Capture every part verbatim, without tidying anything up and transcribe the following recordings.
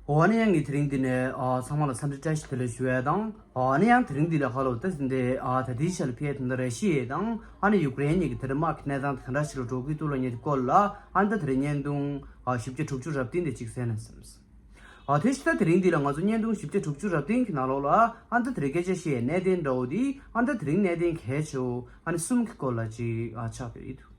འོ་ན་ཡང་ངས་དེ་རིང་འདི་ནས་ཨ་ཚང་མ་ལ་འཚམས་འདྲི་བཀྲ་ཤིས་བདེ་ལེགས་ཞུ་ཡས་དང་། ཨ་ནི་ཡང་དེ་རིང་འདི་ལ་ཧ་ལོ་ད་ཟིན་ཏེ་ཨ་ད་ལྟའི་ཆར་ཕེ་ད་ལྟ་ར་ཤི་ཡ་དང་ཨ་ནི་ཡུཀ་རེན་གཉིས་ཀྱི་དེ་རིང་དམག་གི་གནས་སྟངས་དེ་ག་འདྲ་ཞིག་ལ་འགྲོ་གི་འདུག་ལབ་མཁན་དེ་སྐོར་ལ་ཨ་ནི་ད་དེ་རིང་བརྙན་ཐུང་ཨ་བཞི་བརྒྱ་དྲུག་ཅུ་རབ་བརྟན་དེ་གཅིག་གསན་ན་བསམས། ཨ་དེ་ཕྱི་ད་དེ་རིང་འདི་ལ་ང་ཚོ་བརྙན་ཐུང་བཞི་བརྒྱ་དྲུག་ཅུ་རབ་བརྟན་གྱི་ནང་ལོགས་ལ་ཨ་ནི་ད་དེ་རིང་སྐད་ཆ་བཤད་ཡས་གནད་དོན་འདྲ་བོ་དེ་ཨ་ནི་ད་དེ་རིང་གནད་དོན་གལ་ཆེ་བོ་ཨ་ནི་གསུམ་གྱི་སྐོར་ལ་ཅིག་ཨ་ཆགས་བསྡད་ཡོད་འདུག་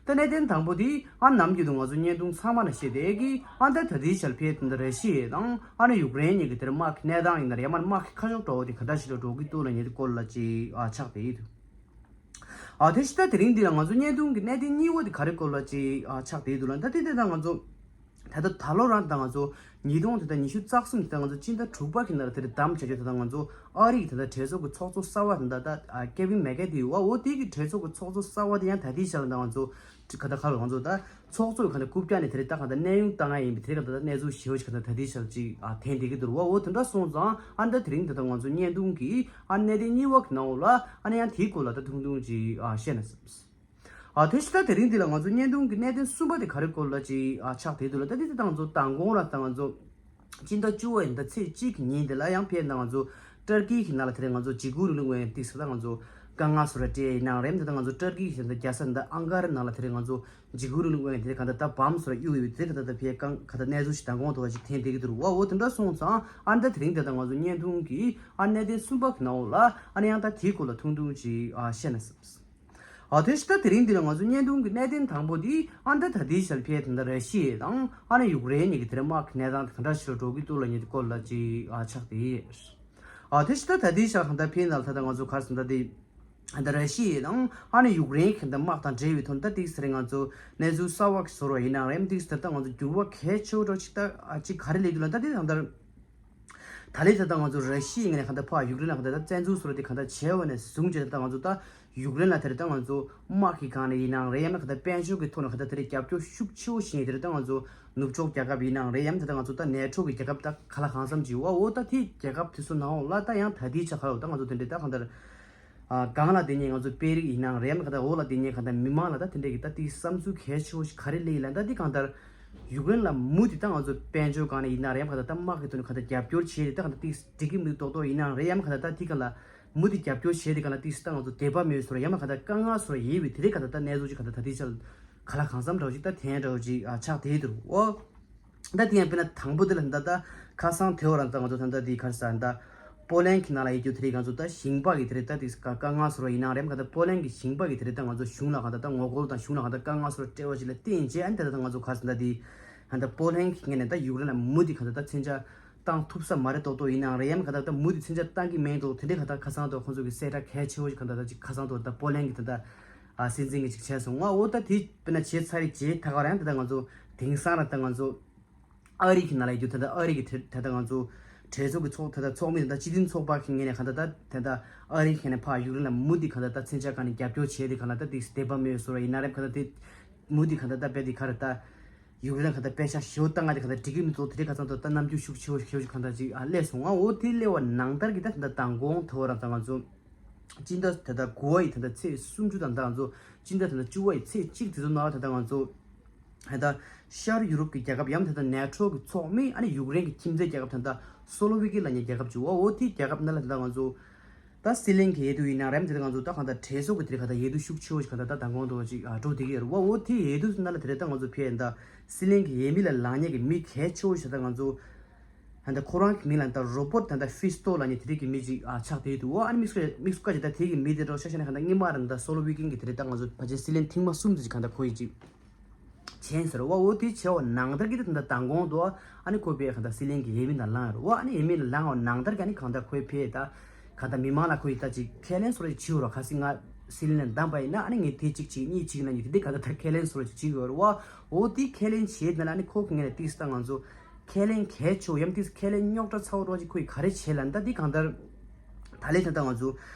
ད་གནད་དོན་དང་པོ་དེ་ཨ་ནམ་རྒྱུན་དུ་ང་ཚོ་བརྙན་ཐུང་ཚང་མ་ལ་བཤད་བསྡད་ཀྱི་ཨ་ད་ད་ལྟའི་ཆར་ཕེ་ད་ལྟ་ར་ཤི་ཡ་དང་ཨ་ནི་ཡུཀ་རེན་གཉིས་ཀྱི་དེར་དམག་གི་གནས་སྟངས་ཡིན་ན་རེད། ཡང་མིན་དམག་གི་ཁ་ཕྱོགས་འདྲ་བོ་དེ་ག་འདྲ་ཞིག་ལ་འགྲོ་གི་འདུག་ལབ་མཁན་དེ་སྐོར་ལ་ཅིག་ཨ་ཆགས་བསྡད་ཡོད་འདུག་ཨ་དེ་ཕྱི་ད་དེ་རིང་འདི་ལ་ང་ཚོ་བརྙན་ཐུང་གི་གནད་དོན་གཉིས་པ་དེ་ག་རེ་སྐོར་ལ་ཅིག་ཨ་ཆགས་བསྡད་ཡོད་འདུག་ལབ་ན། ད་དེ་དེ་ད་ང་ཚོ་ད་ལྟ་ད་ལོ་རང་ད་ང་ཚོ་ཉིས་སྟོང་དེ་ད་ཉི་ཤུ་རྩ་གསུམ་དེ་ད་ང་ཚོ་སྤྱི་ཟླ་དྲུག་པ་གི་ནང་ལ་དེ་རེད་བདམས་བྱ་རྒྱུ་དེ་ད་ང་ཚོ་ཨ་རི་གི་དེ་ད་གྲོས་ཚོགས་ཀྱི་ཚོགས་གཙོ་གསར་པ་དེ་ད་ད་ཨ་ཀེ་ཝིན་མེ་ཀེ་དེ་ཡོད་བ། འོ་དེ་གི་གྲོས་ཚོགས་ཀྱི་ཚོགས་གཙོ་གསར་པ་དེ་ཡང་ད་ལྟའི་ཆར་ལ་ད་ང་ཚོ་ག་ད་ག་ལ་ང་ཚོ་ད་ཚོགས་གཙོ་གི་ག་ད་རྐུབ་བཀྱག་ནས་དེ་རེད་ད་ག་ད་གནས་དབྱུང་བཏང་ཡ་ཡིན་པའི་དེ་རེད་ག་ད་ད་གནས་ཚུལ་ཞེ་པོ་ཞིག་ག་ད་ད་ལྟའི་ཆར་ཅིག་ཨ་ཐོན་བསྡད་ཀྱི་འདུག་ར་བ། འོ་དེ་འདྲ་སོང་ཙང་ཨ་ད་དེ་རིང་དེ་ད་ང་ཚོ་བརྙན་ཐུང་གི་ཨ་གནད་དོན་གཉིས་པ་གི་ནང་ལ་ཨ་ནི་ཡང་དེའི་སྐོར་ལ་ད་ཐུང་ཐུང་ཅིག་ཨ་བཤད་ན་བསམས། ཨ་དེ་ཕྱི་ད་དེ་རིང་འདི་ལ་ང་ཚོ་བརྙན་ཐུང་གི་གནད་དོན་གསུམ་པ་དེ་ག་རེ་སྐོར་ལ་ཅིག་ཨ་ཆགས་བསྡད་འདུག་ལབ་ན། ད་དེ་དེ་ད་ང་ཚོ་མདང་དགོང་ར་ད་ང་ཚོ་སྤྱི་ཟླ་བཅུ་པ་ཡི་ཟླ་ཚེས་གཅིག་གི་ཉིན་དེ་ལ་ཡང་ཕེབས་ད་ང་ཚོ་ཏུར་ཀི་གི་ནང་ལ་དེ་རིང་ང་ཚོ་འཇིགས་སྐུལ་རིང་ལུགས་དབང་དེ་ས་ད་ང་ཚོ་དཀའ་ངལ་སོ་ར་སྤྲད་ཡིན་ནའང་རེད། ད་ད་ང་ཚོ་ཏུར་ཀི་གི་ད་རྒྱལ་ས་ད་ཨང་ཀ་ར་ནང་ལ་དེ་རིང་ང་ཚོ་འཇིགས་སྐུལ་རིང་ལུགས་དབང་དེ་ག་ད་ད་བམ་སོ་ར་གཡུག་ཡོད་དེ་ག་ད་ད་ཕེབས་གང་ག་ད་གནས་ཚུལ་ཞིག་མདང་དགོང་དུ་བ་ཞིག་ཐོན་བསྡད་ཀྱི་འདུག་ར་བ། འོ་དེ་འདྲ་སོང་ཙང་ཨ་ད་དེ་རིང་ད་ད་ང་ཚོ་བརྙན་ཐུང་གི་ཨ་གནད་དོན་གསུམ་པ་གི་ནང་ལ་ཨ་ནི་ཡང་ད་དེའི་སྐོར་ལ་ཐུང་ཐུང་ཅིག་ཨ་བཤད་ན་བསམས། ཨ་དེ་ཕྱི་ད་དེ་རིང་འདི་ལ་ང་ཚོ་བརྙན་ཐུང་གི་གནད་དོན་དང་པོ་འདི་ཨ་ད་ད་ལྟའི་ཆར་ཕེ་ད་ད་ར་ཤི་ཡ་དང་ཨ་ནི་ཡུཀ་རེན་གཉིས་ཀྱི་དེར་དམག་གི་གནས་སྟངས་དེ་ག་འདྲ་ཞིག་ལ་འགྲོ་གི་འདུག་ལབ་མཁན་དེ་སྐོར་ལ་ཅིག་ཨ་ཆགས་བསྡད་ཡོད། ཨ་དེ་ཕྱི་ད་ད་ལྟའི་ཆར་གང་ལྟར་ཕེ་ད་ལ་ད་ད་ང་ཚོ་ག་རེ་ཟེར་ད་དེ་ད་ད་ར་ཤི་ཡ་དང་ཨ་ནི་ཡུཀ་རེན་གྱི་ད་དམག་དང་འབྲེལ་བའི་ཐོག་ད་དེ་ཟེར་ང་ཚོ་གནས་ཚུལ་གསར་བ་ཞིག་བཟོ་ར་ཡིན་ནའང་རེད། དེ་ཟེར་ད་ང་ཚོ་འགྱུར་བ་གལ་ཆེ་བོ་འདྲ་ཅིག་ད་ཨ་ཅིག་ག་རེ་སླེབས་འདུག་ལབ་ན། ད་དེ་ད་ལྟར་ད་ལན་ད་ལྟ་ང་ཚོ་ར་ཤི་ཡའི་ངོས་ནས་གང་ལྟར་ཕར་ཡུཀ་རེན་ལ་གང་ལྟར་ད་བཙན་འཛུལ་སོགས་དེ་གང་ལྟར་བྱས་པ་ནས་བཟུང་བྱས་ད་ལྟ་ང་ཚོ་ད་ཡུཀ་རེན་ལ་དེ་རེད་ད་ང་ཚོ་དམག་གི་སྒང་ནས་ཡིན་ནའང་རེད། ཡང་ན་གང་ལྟར་དཔལ་འབྱོར་གྱི་ཐོག་ནས་གང་ལྟར་དེ་རེད་རྒྱབ་སྐྱོར་ཤུགས་ཆེ་བོ་བྱེད་མཁན་དེ་རེད་ད་ང་ཚོ་ནུབ་ཕྱོགས་རྒྱལ་ཁབ་ཡིན་ནའང་རེད། ཡང་ན་ད་ལྟ་ང་ཚོ་ད་ནེ་ཊོ་གི་རྒྱལ་ཁབ་ད་ག་ལ་གང་འཚམ་ཅིག་ཡོད་བ། འོ་ད་དེའི་རྒྱལ་ཁབ་དེ་ཚོ་ནང་ལ་ད་ཡང་ད་ལྟའི་ཆ་ག་ལ་ད་ང་ཚོ་དེ་འདྲས་ད་གང་ལྟར་ཨ་སྒང་ལ་དེ་ཉིད་ང་ཚོ་དཔོན་རིགས་ཡིན་ནའང་རེད། ཡང་ན་གང་ལྟར་འོག་ལ་དེ་ཉིད་གང་ལྟར་མི་མང་ལ་ད་དེ་འདྲས་ཀྱི་ད་དེའི་བསམ་ཚུལ་གལ་ཆེ་བོ་ཞིག་ག་རེ་སླེབས་ཡིན་ལབ་ན། ད་དེ་གང་ལྟར་ཡུཀ་རེན་ལ་མུ་མཐུད་ད་ང་ཚོ་དཔལ་འབྱོར་སྒང་ནས་ཡིན་ན་རེད། ཡང་གང་ལྟར་ད་དམག་གི་ཐོག་ནས་གང་ལྟར་རྒྱབ་སྐྱོར་བྱས་ཏེ་ད་གང་ལྟར་དེ་འགྲིག་གི་མི་འདུག་རྡོག་རྡོག་ཡིན་ནའང་རེད། ཡང་གང་ལྟར་ད་དེ་གང་ལ་མུ་མཐུད་རྒྱབ་སྐྱོར་བྱས་ཏེ་གང་ལྟར་དེ་ད་ང་ཚོ་དད་པ་མེད་བཟོ་ར་ཡང་ན་གང་ལྟར་དཀའ་ངལ་བཟོ་ར་ཡིན་པའི་དེ་རིང་གང་ལྟར་ད་གནས་ཚུལ་ཅིག་གང་ལྟར་ད་དེ་ཆ་ག་ལ་གང་འཚམ་འདྲ་བོ་ཅིག་ད་ཐོན་འདྲ་བོ་ཅིག་ཨ་ཆགས་བསྡད་འདུག་འོ། ད་དེ་ཡང་དཔེར་ན་དང་པོ་དེ་ལ་ད་ད་ཁ་སང་དེ་བ་རང་ད་ང་ཚོ་ད་ད་དེ་ག་རེ་ཟེར་ད་པོ་ལན་གྱི་ནང་ལ་ཡོད་རྒྱུ་དེ་རིང་ང་ཚོ་ད་ཞིང་པ་གི་དེ་རིང་ད་དེ་དཀའ་དཀའ་ངལ་བཟོ་ར་ཡིན་ནའང་རེད། གང་ལྟར་པོ་ལན་གྱི་ཞིང་པ་གི་དེ་རིང་ད་ང་ཚོ་གཞུང་ལ་གང་ལྟར་ད་ངོ་རྒོལ་དང་གཞུང་ལ་གང་ལྟར་དཀའ་ངལ་བཟོ་ར་སྤྲད་པ་ཞིག་ལ་བརྟེན་བྱས་ཨ་ནི་དེ་ད་ད་ང་ཚོ་ག་རེ་ཟེར་ད་དེ་གང་ལྟར་པོ་ལན་གྱི་ངོས་ནས་ད་ཡུཀ་རེན་ལ་མུ་མཐུད་གང་ལྟར་ད་མཚོན་ཆ་བཏང་ཐུབ་ས་མ་རེད་རྡོག་རྡོག་ཡིན་ནའང་རེད། ཡང་ན་གང་ལྟར་ད་མུ་མཐུད་མཚོན་ཆ་བཏང་གི་མེད་འདུག་དེ་འདྲའི་གང་ལྟར་ཁ་སང་དུ་ཁོང་ཚོ་གི་གསལ་བསྒྲགས་གལ་ཆེ་བོ་ཞིག་གང་ལྟར་ད་ཅིག་ཁ་སང་དུ་ད་པོ་ལན་གྱི་ད་ལྟ་ཨ་སྲིད་འཛིན་གྱིས་ཅིག་བྱས་སོང་། ང་འོ་ད་དེ་དཔེར་ན་བྱས་ཚར་རེད། བྱས་ད་ག་རང་ད་ལྟ་ང་ཚོ་དེང་སང་ར་ད་ང་ཚོ་ཨ་རི་གི་ནང་ལ་ཡོད་རྒྱུ་ད་ལྟ་ཨ་རི་གི་དེ་ད་ལྟ་ང་ཚོ་གྲོས་ཚོགས་ཀྱི་ཚོགས་ད་ལྟ་ཚོགས་མི་ད་ལྟ་སྤྱི་མཐུན་ཚོགས་པ་གི་ངོས་ནས་གང་ལྟར་ད་ད་ལྟ་ཨ་རི་གི་ངོས་ནས་ཕར་ཡུཀ་རེན་ལ་མུ་མཐུད་གང་ལྟར་ད་མཚོན་ཆ་གང་ནས་རྒྱབ་སྐྱོར་བྱས་ཏེ་གང་ལྟར་ད་དེ་དད་པ་མེད་བཟོ་ར་ཡིན་ནའང་རེད། གང་ལྟར་དེ་མུ་མཐུད་གང་ལྟར་ད་དཔེ་དེ་ག་རེ་ད། ཡུཀ་རེན་གང་ལྟར་དཔེ་ཆ་ཞེ་པོ་བཏང་ང་དེ་གང་ལྟར་འགྲིག་གི་མི་འདུག་དེ་རིང་ཁ་སང་དུ་ད་རྣམ་འགྱུར་ཤུགས་ཆེ་བོ་ཞེ་པོ་ཞིག་གང་ལྟར་ཅིག་ཨ་སླེབས་སོང་། ང་འོ་དེ་སླེབས་པ་ནང་ལྟར་གྱི་ད་ད་ལྟ་མདང་དགོང་དེ་བ་རང་ད་ང་ཚོ་སྤྱི་ཟླ་ད་ལྟ་དགུ་པ་ཡི་ད་ལྟ་ཚེས་སུམ་ཅུ་དང་ད་ང་ཚོ་སྤྱི་ཟླ་ད་ལྟ་བཅུ་པ་ཡི་ཚེས་གཅིག་དེ་ཚོ་ནང་ལ་ད་ལྟ་ང་ཚོ་ད་ལྟ་ཤར་ཡུ་རོབ་ཀྱི་རྒྱལ་ཁབ་ཡང་ད་ལྟ་ནེ་ཊོ་གི་ཚོགས་མི་ཨ་ནི་ཡུཀ་རེན་གྱི་ཁྱིམ་མཚེས་རྒྱལ་ཁབ་ད་ལྟ་སོ་ལོ་ཝི་ཀི་ལབ་མཁན་རྒྱལ་ཁབ་ཅིག་ཡོད་པ། འོ་དེའི་རྒྱལ་ཁབ་ནང་ལ་ད་ལྟ་ང་ཚོ་ད་སྲིད་བློན་གྱི་འོས་བསྡུ་ཡིན་ན་རེད། དེ་ང་ཚོ་ད་གང་ལྟར་གྲོས་ཚོགས་ཀྱི་དེ་གང་ལྟར་འོས་བསྡུ་ཤུགས་ཆེ་བོ་ཞིག་གང་ལྟར་ད་མདང་དགོང་དུ་ཅིག་ཨ་འགྲོ་བསྡད་ཀྱི་ཡོད་རེད་པ། འོ་དེའི་འོས་བསྡུ་ནང་ལ་དེ་རེད་ད་ང་ཚོ་ཕེབས་ཡིན་ད་སྲིད་བློན་གྱི་འོས་མི་ལ་ལངས་མཁན་གྱི་མི་གལ་ཆེ་བོ་ཞིག་ད་ང་ཚོ་ད་ལྟ་ཁོ་རང་གི་མིང་ལ་ད་རོ་བྷོཊ་ད་ལྟ་ཧྥི་སྟོ་ལབ་མཁན་དེ་རིགས་ཀྱི་མི་ཅིག་ཨ་ཆགས་བསྡད་འདུག་འོ་ཨ་ནི་དམིགས་སུ་དམིགས་སུ་བཀར་ཅིག་ད་དེ་གི་མི་དེ་འདྲ་ཤ་ཤ་ནས་གང་ལྟར་སྔོན་མ་རང་ད་སོ་ལོ་ཝི་ཀན་གྱི་དེ་རེད་ད་ང་ཚོ་ཕལ་ཆེར་སྲིད་བློན་ཐེངས་མ་གསུམ་དེ་ཅིག་གང་ལྟར་ཁོ་ཡི་ཅིག་བྱས་ཟེར་བ། འོ་དེ་བྱས་པ་ནང་ལྟར་གྱི་ད་ད་མདང་དགོང་དུ་ཨ་ནི་ཁོ་པས་གང་ལྟར་སྲིད་བློན་གྱི་འོས་མི་ནང་ལངས་ཡོད་རེད། འོ་ཨ་ནི་འོས་མི་ལ་ལངས་པ་ནང་ལྟར་གྱི་ཨ་ནི་གང་ལྟར་ཁོས་ཕེ་ད་གང་ལྟར་མི་མང་ལ་ཁོ་ཡི་ད་ཅིག་ཁས་ལེན་སོ་རེ་བྱེད་ཡོད་རེད། གལ་སྲིད་ང་སྲིད་བློན་ལ་བདམས་པ་ཡིན་ན་ཨ་ནི་ངས་དེ་གཅིག་བྱེད་གཉིས་བྱེད་ལབ་མཁན་དེ་འདྲ་གང་ལྟར་ད་ཁས་ལེན་སོ་རེ་ཅིག་བྱེད་ཡོད་རེད་པ། འོ་དེ་ཁས་ལེན་བྱས་ད་ལ་ཨ་ནི་ཁོ་གི་ངོས་ནས་ཏིག་ཙམ་ད་ང་ཚོ་ཁས་ལེན་གལ་ཆེ་བོ་ཡང་ཏིག་ཙམ་ཁས་ལེན་རྙོག་དྲ་ཚ་བོ་རོགས་ཅིག་ཁོ་ཡི་ག་རེ་བྱས་ལབ་ན། ད་འདི་གང་ལྟར་ད་ལན་ད་ལྟ་ང་ཚོ་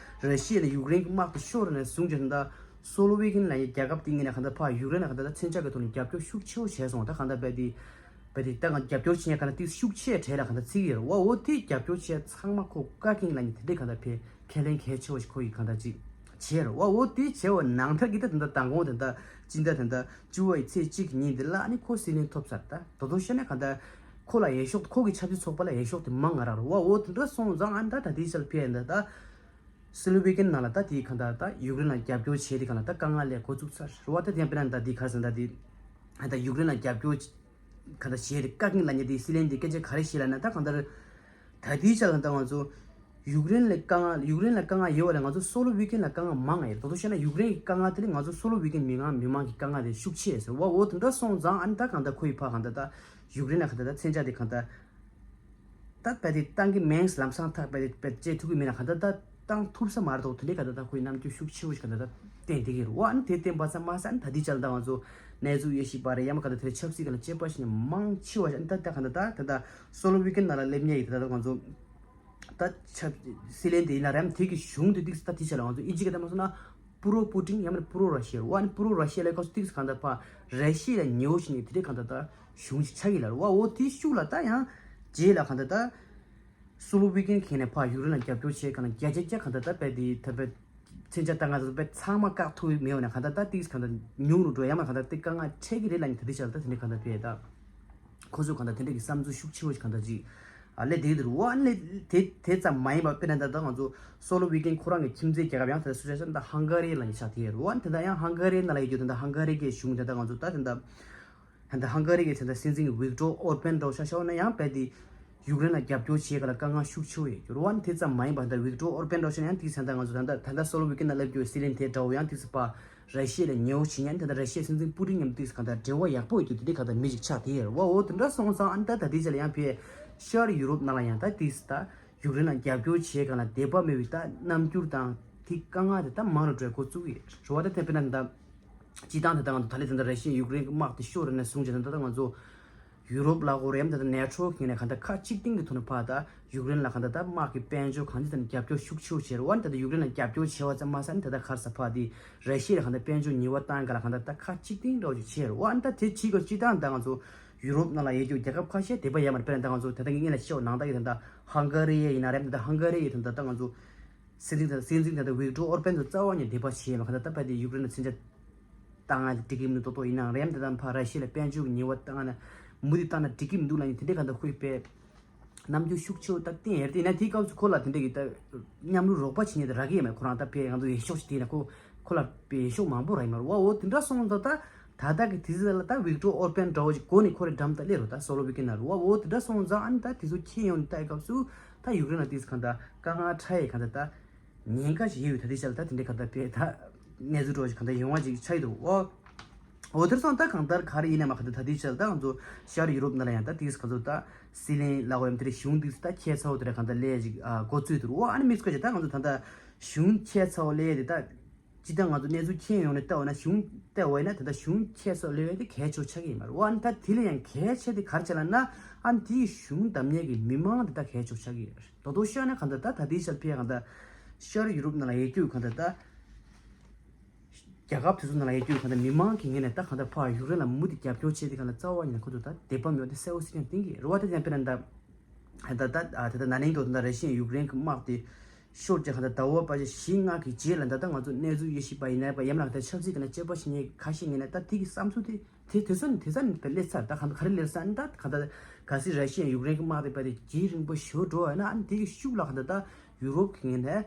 ར་ཤི་ཡ་ནས་ཡུཀ་རེན་གྱི་དམག་དེ་ཤོར་ནས་བཟུང་བྱས་ད་ལྟ་སོ་ལོ་ཝི་ཀན་ལབ་མཁན་རྒྱལ་ཁབ་དེ་ངོས་ནས་གང་ལྟར་ཕར་ཡུཀ་རེན་ལ་གང་ལྟར་མཚོན་ཆ་གི་ཐོག་ནས་རྒྱབ་སྐྱོར་ཤུགས་ཆེ་བོ་བྱས་སོང་། ད་གང་ལྟར་རྦད་དེ་རྦད་དེ་ད་ང་རྒྱབ་སྐྱོར་བྱེད་མཁན་གང་ལྟར་ཏིག་ཙམ་ཤུགས་ཆེ་གྲས་ལ་གང་ལྟར་བརྩི་གི་ཡོད་རེད་པ། འོ་དེ་རྒྱབ་སྐྱོར་བྱས་ཚང་མ་ཁོ་བཀག་གིན་ལབ་མཁན་དེ་འདྲས་གང་ལྟར་ཕེ་ཁས་ལེན་གལ་ཆེ་བོ་ཞིག་ཁོ་ཡི་གང་ལྟར་ཅིག་བྱས་རེད་པ། འོ་དེ་བྱས་པ་ནང་ལྟར་གྱི་ད་ད་ལྟ་མདང་དགོང་ད་ལྟ་སྤྱི་ཟླ་ད་ལྟ་བཅུ་པ་ཡི་ཚེས་གཅིག་གི་ཉིན་དེ་ལ་ཨ་ནི་ཁོ་སྲིད་བློན་ཐོབ་ཚར། ད་དོ་དོ་བཤད་ན་གང་ལྟར་ ཁོ་ལ་འོས་ཤོག་ཁོ་གི་ཆབ་སྲིད་ཚོགས་པ་ལ་འོས་ཤོག་དེ་མང་ང་རག་རེད་བ། འོ་དེ་འདྲ་སོང་ཙང་ཨ་ནི་ད་ད་ལྟའི་ཆར་ཕེ་ཨེན་ད་ད་སི་ལོ་ཝི་ཀན་ནང་ལ་ད་དེའི་གང་ད་ད་ཡུཀ་རེན་ལ་རྒྱབ་སྐྱོར་བྱས་དེ་གང་ལ་ད་དཀའ་ངལ་ལས་འགོ་བཙུགས་ཚར་རེད་བ། ད་དེ་ཡང་དཔེར་ན་ད་དེ་ག་རེ་ཟེར་ན་ད་དེ་ད་ཡུཀ་རེན་ལ་རྒྱབ་སྐྱོར་ག་འདྲ་བྱས་ཏེ་བཀའ་བཀྱོན་ལ་ཉེ་དེ་སི་ལན་དེ་སྐད་ཆ་ག་རེ་བཤད་ལབ་ན། ད་གང་ལྟར་ད་ལྟའི་ཆར་ལ་ད་ང་ཚོ་ཡུཀ་རེན་ལ་དཀའ་ངལ་ཡུཀ་རེན་ལ་དཀའ་ངལ་ཡོད་པ་ལས་ང་ཚོ་སོ་ལོ་ཝི་ཀན་ལ་དཀའ་ངལ་མང་ཡོད། ད་དུང་བཤད་ན་ཡུཀ་རེན་གྱི་དཀའ་ངལ་དེ་ལས་ང་ཚོ་སོ་ལོ་ཝི་ཀན་མི་མང་མི་མང་གི་དཀའ་ངལ་དེ་ཤུགས་ཆེ་ཟེར་བ། འོ་དེ་འདྲ་སོང་ཙང་ཨ་ནི་ད་གང་ལྟར་ཁོ་ཡི་ཕ་གང་ལྟར་ད་ཡུཀ་རེན་ལ་གང་ལྟར་ད་མཚོན་ཆ་དེ་གང་ལྟར་ད་དཔེ་དེ་བཏང་གི་མེད། ལམ་སང་ཐག་དཔེ་དེ་དཔེ་བཅད་ཐུབ་ཀྱི་མེད་ན་གང་ལྟར་ད་བཏང་ཐུབ་ས་མ་རེད། དེ་འདྲའི་གང་ལྟར་ད་ཁོ་ཡི་རྣམ་འགྱུར་ཤུགས་ཆེ་བོ་ཞིག་གང་ལྟར་ད་བསྟན་བསྡད་ཀྱི་རེད་བ། ཨ་ནི་དེ་བསྟན་པ་ཙམ་མ་ཟད་ཨ་ནི་ད་ལྟའི་ཆར་ད་ང་ཚོ་གནས་ཚུལ་དབྱེ་ཞིབ་པ་རེད་ཡང་མ་གང་ལྟར་དེ་ཆབ་སྲིད་ཀྱི་ལ་དཔྱད་པ་ཞིག་ནས་མང་ཆེ་བ་ཞིག་ཨ་ནི་ད་ད་གང་ལྟར་ད་ད་ད་སོ་ལོ་ཝི་ཀན་ནང་ལ་སླེབས་མཁན་ཡིན་ད་ད་ང་ཚོ། ད་ཆབ་སྲིད་ལན་དེ་ཡིན་ན་རེམ་དེ་གི་གཞུང་དེ་ཏིག་ཙམ་ད་དེ་ཆ་ལ་ང་ཚོ་ཨིན་ཇི་ག་ད་མ་སོང་ན་པུ་རོ་པུ་ཏིན་ཡང་མིན་པུ་རོ་ར་ཤི་ཡ་རེད་བ། ཨ་ནི་པུ་རོ་ར་ཤི་ཡ་ལ་ཁ་སོ་ཏིག་ཙམ་གང་ལྟར་ཕ་ར་ཤི་ཡ་ལ་ཉེ་བོ་ཞིག་ནས་དེ་འདྲའི་གང་ལྟར་ད་གཞུང་ཞིག་ཆགས་ཀྱི་ལ་རེད་བ། འོ་དེའི་ཤུགས་ལ་ད་ཡང་རྗེས་ལ་གང་ལྟར་ད་སུ་ལུ་ཝི་ཀན་གི་ནས་ཕ་ཡུཀ་རེན་ལ་རྒྱབ་སྐྱོར་བྱས་གང་ལ་བརྒྱ་ཆ་བརྒྱ་གང་ལྟར་ད་དཔེ་དེ་ད་དཔེ། མཚོན་ཆ་ད་ང་ཚོ་དཔེ་ཚང་མ་བཀག་ཐུབ་མེད་པ་ན་གང་ལྟར་ད་ཏིག་གང་ལྟར་ཉུང་རུ་འགྲོ་ཡ་མ་གང་ལྟར་ཏིག་དཀའ་ངལ་འཕྲད་ཀྱི་རེད་ལབ་ནས་ད་ལྟའི་ཆར་ད་དེ་འདྲའི་གང་ལྟར་དཔེ་ད་ཁོ་ཚོ་གང་ལྟར་དེ་འདྲའི་གི་བསམ་ཚུལ་ཤུགས་ཆེ་བོ་ཞིག་གང་ལྟར་ཅིག་ཨ་ལས་དེ་དུ་རུ་ཨ་ནི་དེ་དེ་ཙམ་མ་ཡིན་པ་དཔེར་ན་ད་ལྟ་ང་ཚོ་སོ་ལོ་ཝི་ཀན་ཁོ་རང་གི་ཁྱིམ་མཚེས་རྒྱལ་ཁབ་ཡང་དེ་སུ་ཆ་ཆ་ད་ཧང་ག་རི་ལ་ཡིན་ཆགས་དེ་རུ་ཨ་ནི་དེ་འདྲ་ཡང་ཧང་ག་རི་ནང་ལ་ཡོད་རྒྱུ་དེ་འདྲ་ཧང་ག་རི་གི་གཞུང་དེ་འདྲ་ང་ཚོ་ད་དེ་འདྲ། ད་ལྟ་ཧང་ག་རི་གི་ད་ལྟ་སྲིད་འཛིན་ཝིག་ཏོར་ཨོར་པན་འདྲ་བོ་ཆ་བཞག་ན་ཡང་རྦད་དེ་ཡུཀ་རེན་ལ་རྒྱབ་སྐྱོར་བྱེད་ག་ལ་དཀའ་ངལ་ཤུགས་ཆེ་བོ་ཡོད་རྒྱུ་རེད་བ། དེ་ཙམ་མ་ཡིན་པར་ད་ལྟ་ཝིག་ཏོར་ཨོར་པན་འདྲ་བོ་ཆ་ན་ཡང་ཏིག་ཙམ་ད་ང་ཚོ་ད་ལྟ་ད་ལྟ་སོ་ལོ་ཝི་ཀན་ན་སླེབས་རྒྱུ་སྲིད་བློན་དེ་འདྲ་བོ་ཡང་ཏིག་ཙམ་པ་ར་ཤི་ཡ་ལ་ཉེ་བོ་བྱེད་ཉན་ད་ལྟ་ར་ཤི་ཡའི་སྲིད་འཛིན་པུ་ཏིན་མཉམ་ཏིག་ཙམ་གང་ལྟར་འབྲེལ་བ་ཡག་པོ་ཡོད་རྒྱུ་དེ་འདྲའི་གང་ལྟར་མི་ཞིག་ཆགས་དེ་ཡོད་རེད་བ། འོ་དེ་འདྲ་སོང་ཙང་ཨ་ནི་ད་ད་ལྟའི་ཆ་ལ་ཡང་ཕེ་ཤར་ཡུ་རོབ་ནང་ལ་ཡང་ད་ཏིག་ཙམ་ད་ཡུཀ་རེན་ལ་རྒྱབ་སྐྱོར་བྱེད་ག་ལ་དད་པ་མེད་པའི་ད་རྣམ་འགྱུར་དང་དེ་དཀའ་ངལ་དེ་ད་མང་རུ་འགྲོ་འགོ་བཙུགས་ཡོད་རེད་བ། ད་དེ་དཔེར་ན་ད། སྤྱི་བཏང་དེ་ལྟ་ང་ཚོ་ད་ལན་དེ་འདྲ་ར་ཤི་ཡ་ཡུཀ་རེན་གྱི་དམག་དེ་ཤོར་རེ་ནས་བཟུང་བྱས་ན་ད་ལྟ་ང་ཚོ་ཡུ་རོབ་ལ་གོ་རེམ་ད་ལྟ་ནེ་ཊོ་གི་ནས་གང་ལྟར་ཁ་གཅིག་སྟེང་གི་ཐོག་ནས་ཕར་ད་ཡུཀ་རེན་ལ་གང་ལྟར་ད་དམག་གི་དཔལ་འབྱོར་གང་ཅི་ད་ནས་རྒྱབ་སྐྱོར་ཤུགས་ཆེ་བོ་བྱས་རེད་བ། ད་ལྟ་ཡུཀ་རེན་ལ་རྒྱབ་སྐྱོར་བྱས་པ་ཙམ་མ་ཟད་ནས་ད་ལྟ་ག་རེ་ཟེར་ཕར་དེ་ར་ཤི་ཡ་ལ་གང་ལྟར་དཔལ་འབྱོར་ཉེས་པ་བཏང་ག་ལ་གང་ལྟར་ད་ཁ་གཅིག་སྟེང་འདྲ་བོ་ཅིག་བྱས་རེད་བ། ད་དེ་གཅིག་གོ་སྤྱི་བཏང་ད་ང་ཚོ་ཡུ་རོབ་ནང་ལ་ཡོད་རྒྱུ་རྒྱལ་ཁབ་ཁ་ཤས་དད་པ་ཡོད་མ་རེད། དཔེར་ན་ད་ང་ཚོ་ད་ལྟ་ངས་ལ་ཤོག་ནང་ད་ཡོད་ད་ད་ཧང་ག་རི་ཡིན་ན་རེད། ད་ད་ཧང་ག་རི་ཡིན་ད་ད་ང་ཚོ། སྲིད་འཛིན་དང་སྲིད་འཛིན་དང་ཝིག་ཏོར་ཨོར་པན་ཚོ་རྩ་བ་ནས་དད་པ་བྱས་མ་གང་ལྟར་ད་ཕ་དེ་ཡུཀ་རེན་ལ་མཚོན་ཆ་བཏང་ང་འགྲིག་གི་མི་འདུག་ཏོག་ཏོག་ཡིན་ནའང་རེམ་དེ་དང་ཕ་ར་ཤི་ཡ་ལ་དཔལ་འབྱོར་གྱི་ཉེས་པ་བཏང་ང་ན་མུ་མཐུད་བཏང་ན་འགྲིག་གི་མི་འདུག་ལབ་ནས་དེ་འདྲའི་གང་ལྟར་ཁོས་པས་རྣམ་འགྱུར་ཤུགས་ཆེ་བོ་ད་བསྟན་ཡོད་རེད། དེ་ཡིན་ན་དེའི་སྐབས་སུ་ཁོ་ལ་དེ་འདྲ་གི་ད་མཉམ་རུབ་རོགས་པ་བྱེད་མཁན་དེ་རག་གི་ཡོད་མ་རེད། ཁོ་རང་ད་ཕའི་ང་ཚོ་འོས་ཤོག་ཅིག་བལྟས་ན་ཁོ་ཁོ་ལ་པའི་འོས་ཤོག་མང་པོ་རག་གི་མ་རེད་བ། འོ་དེ་འདྲ་སོང་ཙང་ད་ད་ལྟ་གི་དུས་ཚོད་ལ་ད་ཝིག་ཏོར་ཨོར་པན་འདྲ་བོ་ཅིག་འགོ་ནས་ཁོ་རེ་འགྲམ་ད་སླེབས་རོགས་ད་སོ་ལོ་ཝི་ཀན་ན་རུ་བ། འོ་དེ་འདྲ་སོང་ཙང་ཨ་ནི་ད་དེ་ཚོ་ཁྱེད་ཡོང་ནས་ད་སྐབས་སུ་ད་ཡུཀ་རེན་ལ་དེ་ཚོ་གང་ལྟར་དཀའ་ངལ་འཕྲད་ཡས་གང་ལྟར་ད། ཉེན་ཁ་ཞིག་ཡོད་ད་ལྟའི་ཆར་ད་དེ་འདྲའི་གང་ལྟར་དཔེ་ད་གནས་ཚུལ་འགྲོ་ཞིག་གང་ལྟར་ཡོང་བ་ཅིག་ཆགས་ཡོད་འདུག་འོ། འོ་དེར་སོང་ད་གང་ལྟར་ག་རེ་ཡིན་ན་མ་གང་ལྟར་ད་ལྟའི་ཆར་ད་ང་ཚོ་ཤར་ཡུ་རོབ་ནང་ལ་ཡང་ད་ཏིག་གང་ཚོ་ད་སྲིད་བློན་ལ་འོ་ཡམ་དེ་འདྲའི་གཞུང་ཏིག་ད་ཁྱད་མཚར་བོ་དེ་འདྲ་གང་ལྟར་སླེབས་ཅིག་འགོ་བཙུགས་འདུག་འོ་ཨ་ནི་མི་སྐོར་ཅིག་ད་ང་ཚོ་ད་ལྟ་གཞུང་ཁྱད་མཚར་བོ་སླེབས་དེ་ད་ཅི་ད་ང་ཚོ་གནས་ཚུལ་མཁྱེན་ཡོང་ནས་ལྟ་བ་ན་གཞུང་ལྟ་བ་ཡིན་ན་ད་ལྟ་གཞུང་ཁྱད་མཚར་སླེབས་དེ་གལ་ཆེ་བོ་ཆགས་ཀྱི་ཡིན་མ་རེད། འོ་ཨ་ནི་ད་དེ་ལ་ཡང་གལ་ཆེ་དེ་ག་རེ་ཆགས་ལབ་ན་ཨ་ནི་དེའི་གཞུང་བདམས་མཁན་གྱི་མི་མང་དེ་ད་གལ་ཆེ་བོ་ཆགས་ཀྱི་ཡོད་རེད། དོ་དོ་ཤོད་ན་གང་ལྟར་ད་ད་ལྟའི་ཆར་ཕེ་གང་ལྟར་ཤར་ཡུ་རོབ་ནང་ལ་ཡོད་རྒྱུ་གང་ལྟར་ད་རྒྱལ་ཁབ་དེ་ཚོ་ནང་ལ་ཡོད་རྒྱུ་གང་ལྟར་མི་མང་གི་ངོས་ནས་ད་གང་ལྟར་ཕར་ཡུཀ་རེན་ལ་མུ་མཐུད་རྒྱབ་སྐྱོར་བྱས་ཏེ་གང་ལྟར་རྩ་བ་ཉིད་ནས་ཁོ་ཚོ་ད་དད་པ་མེད་པ་དེ་གསལ་བོ་གསལ་རྐྱང་བསྟན་གྱི་རེད་བ། ད་ཡང་དཔེར་ན་ད་ད་ད་ད་ད་ད་ན་ནིང་དུ་ད་ར་ཤི་ཡ་ཡུཀ་རེན་གྱི་དམག་དེ་ཤོར་རྗེས་གང་ལྟར་ཟླ་བ་བར་ཆད་བཞི་ལྔ་གི་རྗེས་ལ་ད་ལྟ་ང་ཚོ་གནས་ཚུལ་དབྱེ་ཞིབ་པ་ཡིན་ན་ཡང་ན་ད་ཆབ་སྲིད་ཀྱི་ནང་དཔྱད་པ་བྱེད་མཁན་ཁ་ཤས་ངོས་ནས་ད་དེ་གི་བསམ་ཚུལ་དེ། དེ་དེ་ཚོ་ནི་དེ་ཚོ་ནི་དཔེ་སླེབས་ཚར། ད་ག་ག་རེ་སླེབས་ཚར་ནི་ད་ག་ད་གལ་སྲིད་ར་ཤི་ཡ་ཡུཀ་རེན་གྱི་དམག་དེ་དཔེ་དེ་རྒྱུན་རིང་པོ་ཞིག་འགྲོ་བ་ན་ཨ་ནི་དེ་གི་ཤུགས་ལ་ག་ད་ད་ཡུ་རོབ་ཀྱི་ངོས་ནས་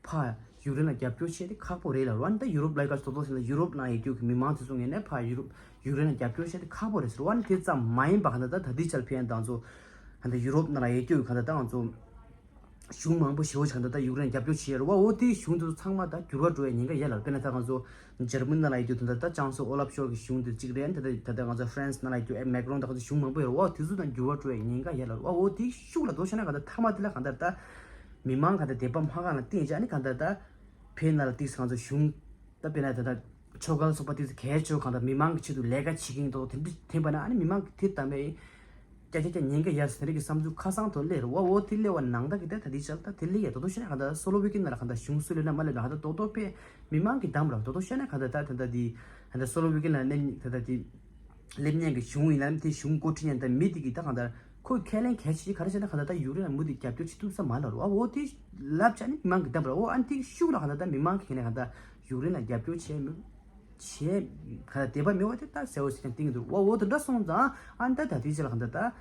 ཕར་ཡུཀ་རེན་ལ་རྒྱབ་སྐྱོར་བྱེད་དེ་ཁག་པོ་རེད་ལབ་རེད་བ། ཨ་ནི་ད་ཡུ་རོབ་ལ་ག་ཚོད་དོ་ཟེར་ན་ཡུ་རོབ་ནང་ཡོད་རྒྱུ་གི་མི་མང་དེ་ཚོ་ངོས་ནས་ཕར་ཡུ་རོབ་ཡུཀ་རེན་ལ་རྒྱབ་སྐྱོར་བྱེད་དེ་ཁག་པོ་རེད་ཟེར་བ། ཨ་ནི་དེ་ཙམ་མ་ཡིན་པ་ག་ད་ད་ད་དེ་ཆར་ཕེ་ཡན་དང་ཚོ་ག་ད་ཡུ་རོབ་ནང་ལ་ཡོད་རྒྱུ་གི་ག་ད་ད་ང་ཚོ། གཞུང་མང་པོ་ཞེ་པོ་ཞིག་ད་ལྟ་ཡུཀ་རེན་རྒྱབ་སྐྱོར་བྱེད་ཡོད་རེད་བ། འོ་དེའི་གཞུང་དེ་ཚོ་ཚང་མ་ད་འགྱུར་བ་འགྲོ་ཡའི་ཉེན་ཁ་ཡོད་ལ། དཔེར་ན་ད་ང་ཚོ་འཇར་མན་ནང་ལ་ཡོད་རྒྱུ་དེ་འདྲ་ད་ཅང་སུ་ཨོ་ལབ་ཤོར་གྱི་གཞུང་དེ་གཅིག་རེད། ད་ལྟ་ད་ལྟ་ང་ཚོ་ཧྥ་རན་སི་ནང་ལ་ཡོད་རྒྱུ་ཨེ་མེག་རོན་ད་ཁོ་ཚོ་གཞུང་མང་པོ་ཡོད་རེད་བ། དེ་ཚོ་དང་འགྱུར་བ་འགྲོ་ཡའི་ཉེན་ཁ་ཡོད་ལ་རེད་བ། འོ་དེའི་ཤུགས་ལ་དོ་ཤོད་ན་ག་ད་མཐའ་མ་དེ་ལ་ག་ད་ད་མི་མང་ག་ད་དད་པ་མ་གང་ལ་བརྟེན་བྱས་ཨ་ནི་ག་ད་ད་ཕེ་ན་ལ་ཏིག་ང་ཚོ་གཞུང་ད་དཔེར་ན་ད་ད་ཆོལ་ཁ་ལ་སོགས་པ་དེ་ཚོ་གལ་ཆེ་བ་གང་ལྟར་མི་མང་གི་ཆེད་དུ་ལས་ཀ་བྱེད་ཀྱིན་འདུག་དེ་འདྲ་ཐོན་པ་ན་ཨ་ནི་མི་མང་གི་དེ་ལྟ་མེད་ཀྱ་ཀྱ་ཀྱ་ཉེན་ཁ་ཡར་སོང་དེ་འདྲ་གི་བསམ་ཚུལ་ཁ་སང་དུ་སླེབས་རེད་བ། འོ་དེ་སླེབས་པ་ནང་ད་གི་ད་ད་དེ་ཆར་ད་དེ་སླེབས་ཡ་དོ་དོ་ཤོད་ན་གང་ལྟར་སོ་ལོ་ཝི་ཀི་ནང་ལ་གང་ལྟར་གཞུང་སུ་ལེན་ན་མ་ལེན་ན་གང་ལྟར་དོ་དོ་པས་མི་མང་གི་འདམ་ར་དོ་དོ་ཤོད་ན་གང་ལྟར་ད་ད་ད་དེ་གང་ལྟར་སོ་ལོ་ཝི་ཀི་ནང་ལ་ད་ད་དེ་སླེབས་མཁན་གྱི་གཞུང་ཡིན་ནམ་དེ་གཞུང་འགོ་ཁྲིད་མཁན་ད་མི་དེ་གི་ད་གང་ལྟར། ཁོས་ཁས་ལེན་གལ་ཆེ་ག་རེ་བྱས་ན་གང་ལྟར་ད་ཡུཀ་རེན་ལ་མུ་མཐུད་རྒྱབ་སྐྱོར་བྱེད་ཐུབ་ས་མ་ལབ་རེད་བ། འོ་དེ་ལབ་བྱས་ནས་མི་མང་གི་འདམ་རེད། འོ་ཨ་ནི་དེ་ཤུགས་ལ་གང་ལྟར་ད་མི་མང་གི་ཁས་ལེན་གང་ལྟར་ཡུཀ་རེན་ལ་རྒྱབ་སྐྱོར་བྱས་མི་བྱས་གང་ལྟར་དད་པ་མེད་པ་དེ་ད་གསལ་བོ་ཞིག་ཀྱང་བསྟན་གྱི་འདུག་འོ་འོ་དེ་འདྲ་སོང་ཙང་ཨ་ནི་ད་ད་དེ་ཆ་ལ་གང་ལྟར་ད་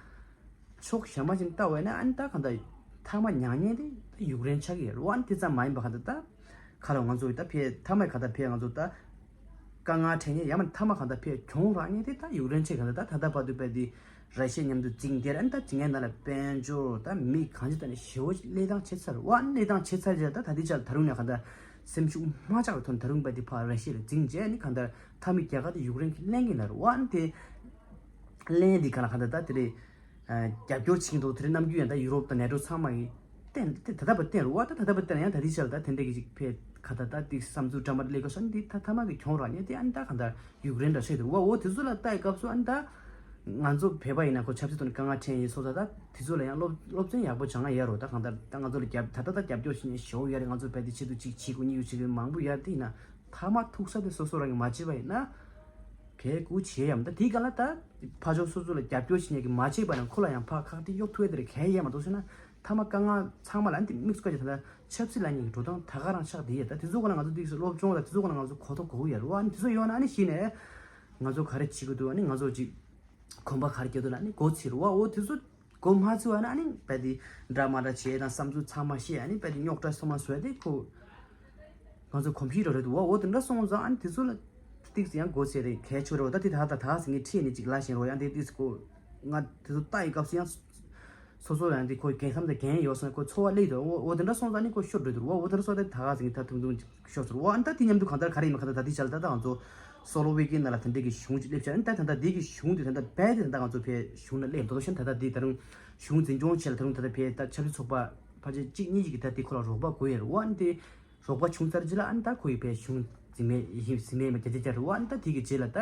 ཕྱོགས་གཞན་པ་ཅིག་ལྟ་བས་ན་ཨ་ནི་ད་གང་ལྟར་མཐའ་མ་མྱངས་མཁན་དེ་ད་ཡུཀ་རེན་ཆགས་ཀྱི་ཡོད་རེད་བ། ཨ་ནི་དེ་ཙམ་མ་ཡིན་པ་གང་ལྟར་ད་ཁ་ལོ་ང་ཚོ་ད་ཕེ་མཐའ་མ་གང་ལྟར་ཕེ་ང་ཚོ་ད་དཀའ་ངལ་འཕྲད་མཁན་ཡང་མིན་མཐའ་མ་གང་ལྟར་ཕེ་གྱོང་རག་མཁན་དེ་ད་ཡུཀ་རེན་ཆགས། གང་ལྟར་ད་ད་ལྟ་བར་དུ་ཕེ་དེ་ར་ཤི་ཡ་མཉམ་དུ་འཛིང་དེར་ཨ་ནི་ད་འཛིང་མཁན་ནང་ལ་དཔལ་འབྱོར་ད་མི་གང་ཅི་ད་ནི་ཞེ་བོ་གནས་སྟངས་ཆེ་ཚར་བ། ཨ་ནི་གནས་སྟངས་ཆེ་ཚར་རྗེས་ད་ད་དེ་ཆ་ལ་ད་རུང་ནས་གང་ལྟར་སེམས་ཤུགས་མ་ཆག་པའི་ཐོག་ནས་ད་རུང་ཕེ་དེ་ཕར་ར་ཤི་ཡ་ལ་འཛིང་རྗེས་ཨ་ནི་གང་ལྟར་མཐའ་མའི་རྒྱལ་ཁ་དེ་ཡུཀ་རེན་གྱིས་ལེན་གྱི་ན་རེད་བ། ཨ་ནི་དེ་ལན་འདི་ག་ལ་ག་འདྲ་ད་དེ་རེད། རྒྱབ་སྐྱོར་བྱེད་ཀྱི་འདུག་དེ་རིང་ནམ་རྒྱུན་ཡང་ད་ཡུ་རོབ་དང་ནེ་ཊོ་ཚང་མ་གིས་བསྟན་དེ་ད་ལྟ་བར་བསྟན་རུ་བ་ད་ད་ལྟ་བར་བསྟན་ཡང་ད་དེ་ཆ་ལ་ད་དེ་འདྲ་གི་ཅིག་ཕེ་ག་ད་ད་དེ་བསམ་ཚུལ་འདྲ་མ་སླེབས་ག་ས་འདི་ད་ཐ་མ་གི་གྱོང་རག་ཉེ་དེ་ཨ་ནི་ད་ག་འདྲ་ཡུཀ་རེན་འདྲ་བཤད་འདུག་བ། འོ་དེ་ཚོ་ལ་ལྟ་ཡི་སྐབས་སུ་ཨ་ནི་ད་ང་ཚོ་བོད་པ་ཡིན་ན་ཁོ་ཆབ་སྲིད་ཐོག་ནས་དཀའ་ངལ་འཕྲད་ཡིན་སོ་ད་ད་དེ་ཚོ་ལ་ཡང་སློབ་སློབ་ཚན་ཡག་པོ་སྦྱང་ཡ་ཡོད་རོ། ད་གང་ལྟར་ད་ང་ཚོ་ལ་རྒྱབ་ད་ད་ད་རྒྱབ་སྐྱོར་བྱེད་ཉེ་ཞོ་ཡ་རེ་ང་ཚོ་བོད་དེ་ཆེད་དུ་ཅིག་བྱེད་དགོས་ཉེ་ཡོད་བྱེད་དགོས་མང་པོ་ཡ་དེ་ཡིན་ན་ཐ་མ་ཐུག་ས་དེ་སོ་སོ་རང་གིས་མ་བྱེད་པ་ཡིན་ན། གལ་ཀུ་བྱེད་ཡམ་ད་དེའི་སྒང་ལ་ད་ཕ་ཕྱོགས་སོ་སོ་ལ་རྒྱབ་སྐྱོར་བྱེད་མཁན་གྱིས་མ་བྱེད་པ་ན་ཁོ་ལ་ཡང་ཕར་ཁག་དེ་གཡོག་ཐུབ་ཡ་དེ་རེད། གལ་ཡ་མ་གཏོགས་ཟེར་ན་ཐ་མ་དཀའ་ངལ་ཚང་མ་ལ་ཨ་ནི་དེ་དམིགས་སུ་བཀར་གྱི་ད་ལྟ་ཆབ་སྲིད་ལ་ཉེ་གི་འགྲོ་སྟངས་ད་ག་རང་ཆགས་བསྡད་ཡ། ད་དེ་ཚོ་སྒང་ལ་ང་ཚོ་དེ་སློབ་སྦྱོང་ད་དེ་ཚོ་སྒང་ལ་ང་ཚོ་གོ་རྟོགས་དགོས་ཀྱི་ཡ་རེད་བ། ཨ་ནི་དེ་ཚོ་ཡོད་ན་ཨ་ནི་གཞི་ནས་ང་ཚོ་ག་རེ་བྱེད་དགོས་འདུག་ཨ་ནི་ང་ཚོ་ཅིག་གོམ་པ་ག་རེ་རྒྱག་འདུག་ལ་ཨ་ནི་མགོ་ཚོས་རེད་བ། འོ་དེ་ཚོ་མགོ་མ་ཚོས་བ་ན་ཨ་ནི་བལ་དེ་འདྲ་མ་འདྲ་བྱས་དང་བསམ་ཚུལ་ཚང་མ་བཤད་ཨ་ནི་བལ་དེ་རྙོག་དྲ་ཚང་མ་བཟོས་ཏེ་ཁོ། ང་ཚོ་གོམས་གཤིས་འདྲ་རེད་འདུག་བ། འོ་དེ་འདྲ་སོང་ཙང་ཨ་ནི་དེ་ཚོ་ལ་ཏིག་ཙམ་ཡང་མགོ་ཚོས་རེད། གལ་ཆེ་རེད་བ། ད་དེ་ད་ད་ད་ཟིན་གྱི་ཁྲིད་ནས་ཅིག་ལ་བཞིན་རོ་ཡང་དེ་ཏིག་ཙམ་གོ་ང་དེ་ཚོ་ལྟ་ཡི་སྐབས་སུ་ཡང་སོ་སོ་ཡང་དེ་ཁོ་རྒན་གཤམ་དང་རྒན་ཡོད་སོང་ཁོ་ཚོར་བ་སླེབས་འདུག་འོ་འོ་དེ་འདྲ་སོང་ཙང་ཨ་ནི་ཁོ་ཤོར་འགྲོ་འདུག་བ། འོ་དེ་འདྲ་སོང་ཙང་ད་ད་ཟིན་གྱི་ད་ཐུང་ཐུང་ཤོར་སོང་བ། ཨ་ནི་ད་དེ་མཉམ་དུ་གང་ལྟར་ག་རེ་ཡིན་མ་གང་ལྟར་ད་དེ་ཆ་ལ་ད་ད་ང་ཚོ་སོ་ལོ་ཝེ་ཀན་ནང་ལ་དེ་འདྲ་གི་གཞུང་ཅིག་སླེབས་ཤག་ཨ་ནི་ད་ད་ད་དེ་གི་གཞུང་དེ་ད་ད་བལ་དེ་ད་ད་ང་ཚོ་ཕའི་གཞུང་ལ་སླེབས་འདུག་ཤ་ད་ད་དེ་ད་རུང་གཞུང་འཛིན་སྐྱོང་བྱས་ལ་ད་རུང་ད་ད་ཕའི་ད་ཆབ་སྲིད་ཚོགས་པ་ཕལ་ཆེར་གཅིག་གཉིས་ཅིག་གིས་ད་དེ་ཁོ་ལ་རོགས་པ་དགོས་ཡོད་རེད་བ། ཨ་ནི་དེ་རོགས་པ་བྱུང་ཚར་རྗེས་ལ་ཨ་ནི་ད་ཁོ་ཡི་ཕའི་གཞུང་འཛིན་མེད་ཡིན་འཛིན་མེད་མ་རྒྱ་ཆ་རྒྱ་རེད་བ། ཨ་ནི་ད་དེ་གི་རྗེས་ལ་ད་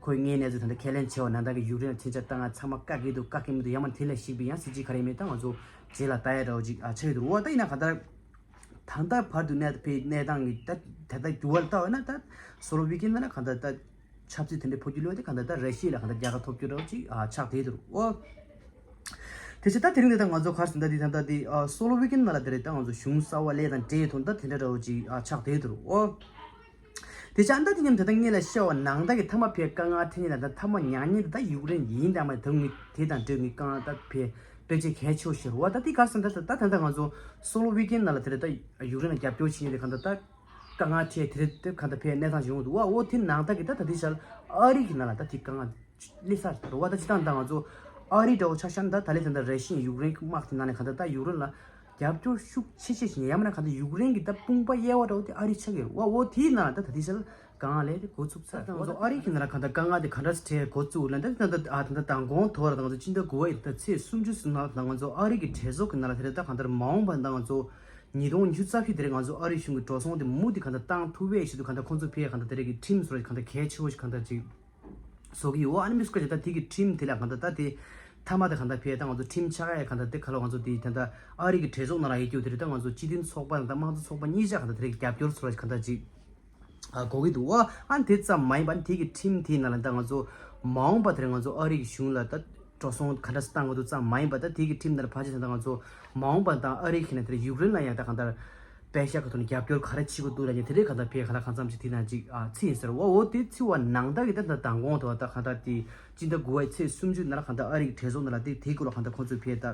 ཁོའི་དངོས་གནས་ཚོ་ད་ད་ཁས་ལེན་བྱས་བ་ན་ད་གི་ཡུཀ་རེན་ལ་མཚོན་ཆ་བཏང་ང་ཚང་མ་བཀག་གི་འདུག་བཀག་གི་མི་འདུག་ཡང་མ་དེ་ལ་ཞིག་པའི་ཡང་སྲིད་ཇུས་ག་རེ་མེད་ད་ང་ཚོ་རྗེས་ལ་ད་ཡ་འདྲ་བོ་ཅིག་ཨ་ཆགས་ཡོད་འདུག་བ། ད་ཡིན་ན་ག་ད། ད་ལྟ་བར་དུ་གནས་ཕའི་གནས་སྟངས་ཀྱི་ད་ད་ལྟ་འགྱུར་བ་ལྟ་བ་ན་ད་སོ་ལོ་ཝི་ཀན་ན་གང་ལྟར་ད་ཆབ་སྲིད་དེ་འདྲའི་འཕོ་འགྱུར་ལོས་དེ་གང་ལྟར་ད་ར་ཤི་ཡ་ལ་གང་ལྟར་རྒྱལ་ཁ་ཐོབ་རྒྱུ་འདྲ་བོ་ཅིག་ཨ་ཆགས་བསྡད་འདུག་ཨོ། དེ་ཕྱིར་ད་དེ་རིང་འདི་ད་ང་ཚོ་གར་སོང་ད་འདི་ད་ལྟ་འདི་ཨ་སོ་ལོ་ཝི་ཀན་ན་ལ་དེ་རེད། ད་ང་ཚོ་གཞུང་གསར་བ་སླེབས་དང་འབྲེལ་ཐོག་ད་དེ་འདྲ་འདྲ་བོ་ཅིག་ཨ་ཆགས་བསྡད་འདུག་ཨོ། དེ་ཕྱིར་ད་དེ་མཉམ་དེ་ད་ངེད་ལ་བཤད་བ་ནང་ད་གི་ཐ་མ་ཕའི་དཀའ་ངལ་འཕྲད་ཉེན་ད་ད་ཐ་མ་མྱངས་ཉེན་ད་ད་ཡུཀ་རེན་ཡིན་ད་མ་ད་ངི་དེ་དང་འབྲེལ་ངི་དཀའ་ངལ་ད་ཕའི། དཔེ་ཆ་གལ་ཆེ་བོ་ཞིག་རེད་བ། ད་དེ་ག་ཟེར་ན་ད་ད་ད་ད་ང་ཚོ་སོ་ལོ་ཝི་ཀན་ནང་ལ་དེ་རེད། ད་ཡུཀ་རེན་ལ་རྒྱབ་སྐྱོར་བྱེད་མཁན་དེ་ག་ད་ད་དཀའ་ངལ་འཕྲད་དེ་རེད། དེ་ག་ད་ཕའི་གནས་སྟངས་ཤིག་ཡོང་འདུག་བ། འོ་དེ་ནང་ད་གི་ད་ད་དེ་ཤར་ཨ་རི་གི་ནང་ལ་ད་དེ་དཀའ་ངལ་སླེབས་ས་རེད་བ། ད་སྤྱིར་བཏང་ད་ང་ཚོ་ཨ་རི་འདྲ་བོ་ཆ་བཞག་ན་ད་ད་ལས་ད་ད་ར་ཤི་ཡ་ཡུཀ་རེན་དམག་དེ་ནང་ནས་ག་ད་ད་ཡུཀ་རེན་ལ་རྒྱབ་སྐྱོར་ཤུགས་ཆེ་ཆེ་ཞིག་ཡང་མིན་ན་ག་ད་ཡུཀ་རེན་གི་ད་དཔུང་པ་དབྱེ་བ་འདྲ་བོ་དེ་ཨ་རི་ཆགས་ཡོད་རེད་བ། འོ་དེའི་ནང་ལ་ད་ད་དེ་ཤར། དཀའ་ངལ་ལས་དེ་འགོ་ཚུགས་ཚར། ང་ཚོ་ཨ་རི་གི་ནང་ལ་གང་ལྟར་དཀའ་ངལ་དེ་ག་འདྲ་སེ་འཕྲད་འགོ་བཙུགས་ལ་འདི་ད་ལྟ་ཨ་ད་ལྟ་མདང་དགོང་དོ་ར་ང་ཚོ་སྤྱི་ཟླ་དགུ་པ་ཡི་ད་ཚེས་སུམ་ཅུ་ཙམ་ནང་ད་ང་ཚོ་ཨ་རི་གི་གྲོས་ཚོགས་ཀྱི་ནང་ལ་དེ་རེད། ད་གང་ལྟར་མ་འོངས་པ་ད་ང་ཚོ་ཉིས་སྟོང་ཉི་ཤུ་རྩ་བཞི་དེ་རེད། ང་ཚོ་ཨ་རི་གཞུང་གི་འགྲོ་སོང་དེ་མུ་མཐུད་གང་ལྟར་བཏང་ཐུབ་པའི་ཆེད་དུ་གང་ལྟར་ཁོང་ཚོ་ཕེ་གང་ལྟར་དེ་རེད་གི་ཁྲིམས་སོགས་གང་ལྟར་གལ་ཆེ་བོ་ཞིག་གང་ལྟར་ཅིག་བཟོ་གི་ཡོད། ཨ་ནི་མི་སྐོར་ཅིག་ད་དེ་གི་ཁྲིམས་དེ་ལ་གང་ལྟར་ད་དེ་མཐའ་མ་དེ་གང་ལྟར་ཕེ་ད་ང་ཚོ་ཁྲིམས་ཆགས་ཡ་གང་ལྟར་དེ་ག་ལ་ང་ཚོ་དེ་ད་ལྟ་ཨ་རི་གི་གྲོས་ཚོགས་ནང་ལ་ཡོད་རྒྱུ་དེ་རེད། ད་ང་ཚོ་སྤྱི་མཐུན་ཚོགས་པ་དང་ད་དམངས་གཙོ་ཚོགས་པ་གཉིས་ཆ་གང་ལྟར་དེ་རེད་གི་རྒྱབ་སྐྱོར་སོགས་ལ་གང་ལྟར་ཅིག་ཨ་གོ་གི་འདུག་བ། ཨ་ནི་དེ་ཙམ་མ་ཡིན་པ་ཨ་ནི་དེ་གི་ཁྲིམས་དེའི་ནང་ལ་ད་ང་ཚོ་མ་འོངས་པ་དེར་ང་ཚོ་ཨ་རི་གི་གཞུང་ལ་ད་འགྲོ་སོང་ག་འདྲ་བཏང་དགོས་འདུག་ཙམ་མ་ཡིན་པ་ད་དེ་གི་ཁྲིམས་ནང་ལ་ཕལ་ཆེར་ད་ང་ཚོ་མ་འོངས་པ་ད་ཨ་རི་གི་ནང་དེར་ཡུཀ་རེན་ལ་ཡང་ད་གང་ལྟར་པེ་ཤ་གི་ཐོག་ནས་རྒྱབ་སྐྱོར་ག་རེ་བྱེད་དགོས་འདུག་ལ་ཡང་དེ་འདྲའི་གང་ལྟར་ཕེ་ག་ལ་གང་འཚམ་ཅིག་དེ་ནང་ཅིག་ཨ་ཚིག་ཡིན་ཟེར་བ། འོ་དེ་ཚིག་བ་ནང་ད་གི་ད་ད་མདང་དགོང་དུ་བ་ད་གང་ལྟར་དེ་སྤྱི་ཟླ་དགུ་པའི་ཚེས་སུམ་ཅུ་ནང་ལ་གང་ལྟར་ཨ་རི་གི་གྲོས་ཚོགས་ནང་ལ་དེ་དེ་སྐོར་ལ་གང་ལྟར་ཁོང་ཚོས་ཕེ་ད།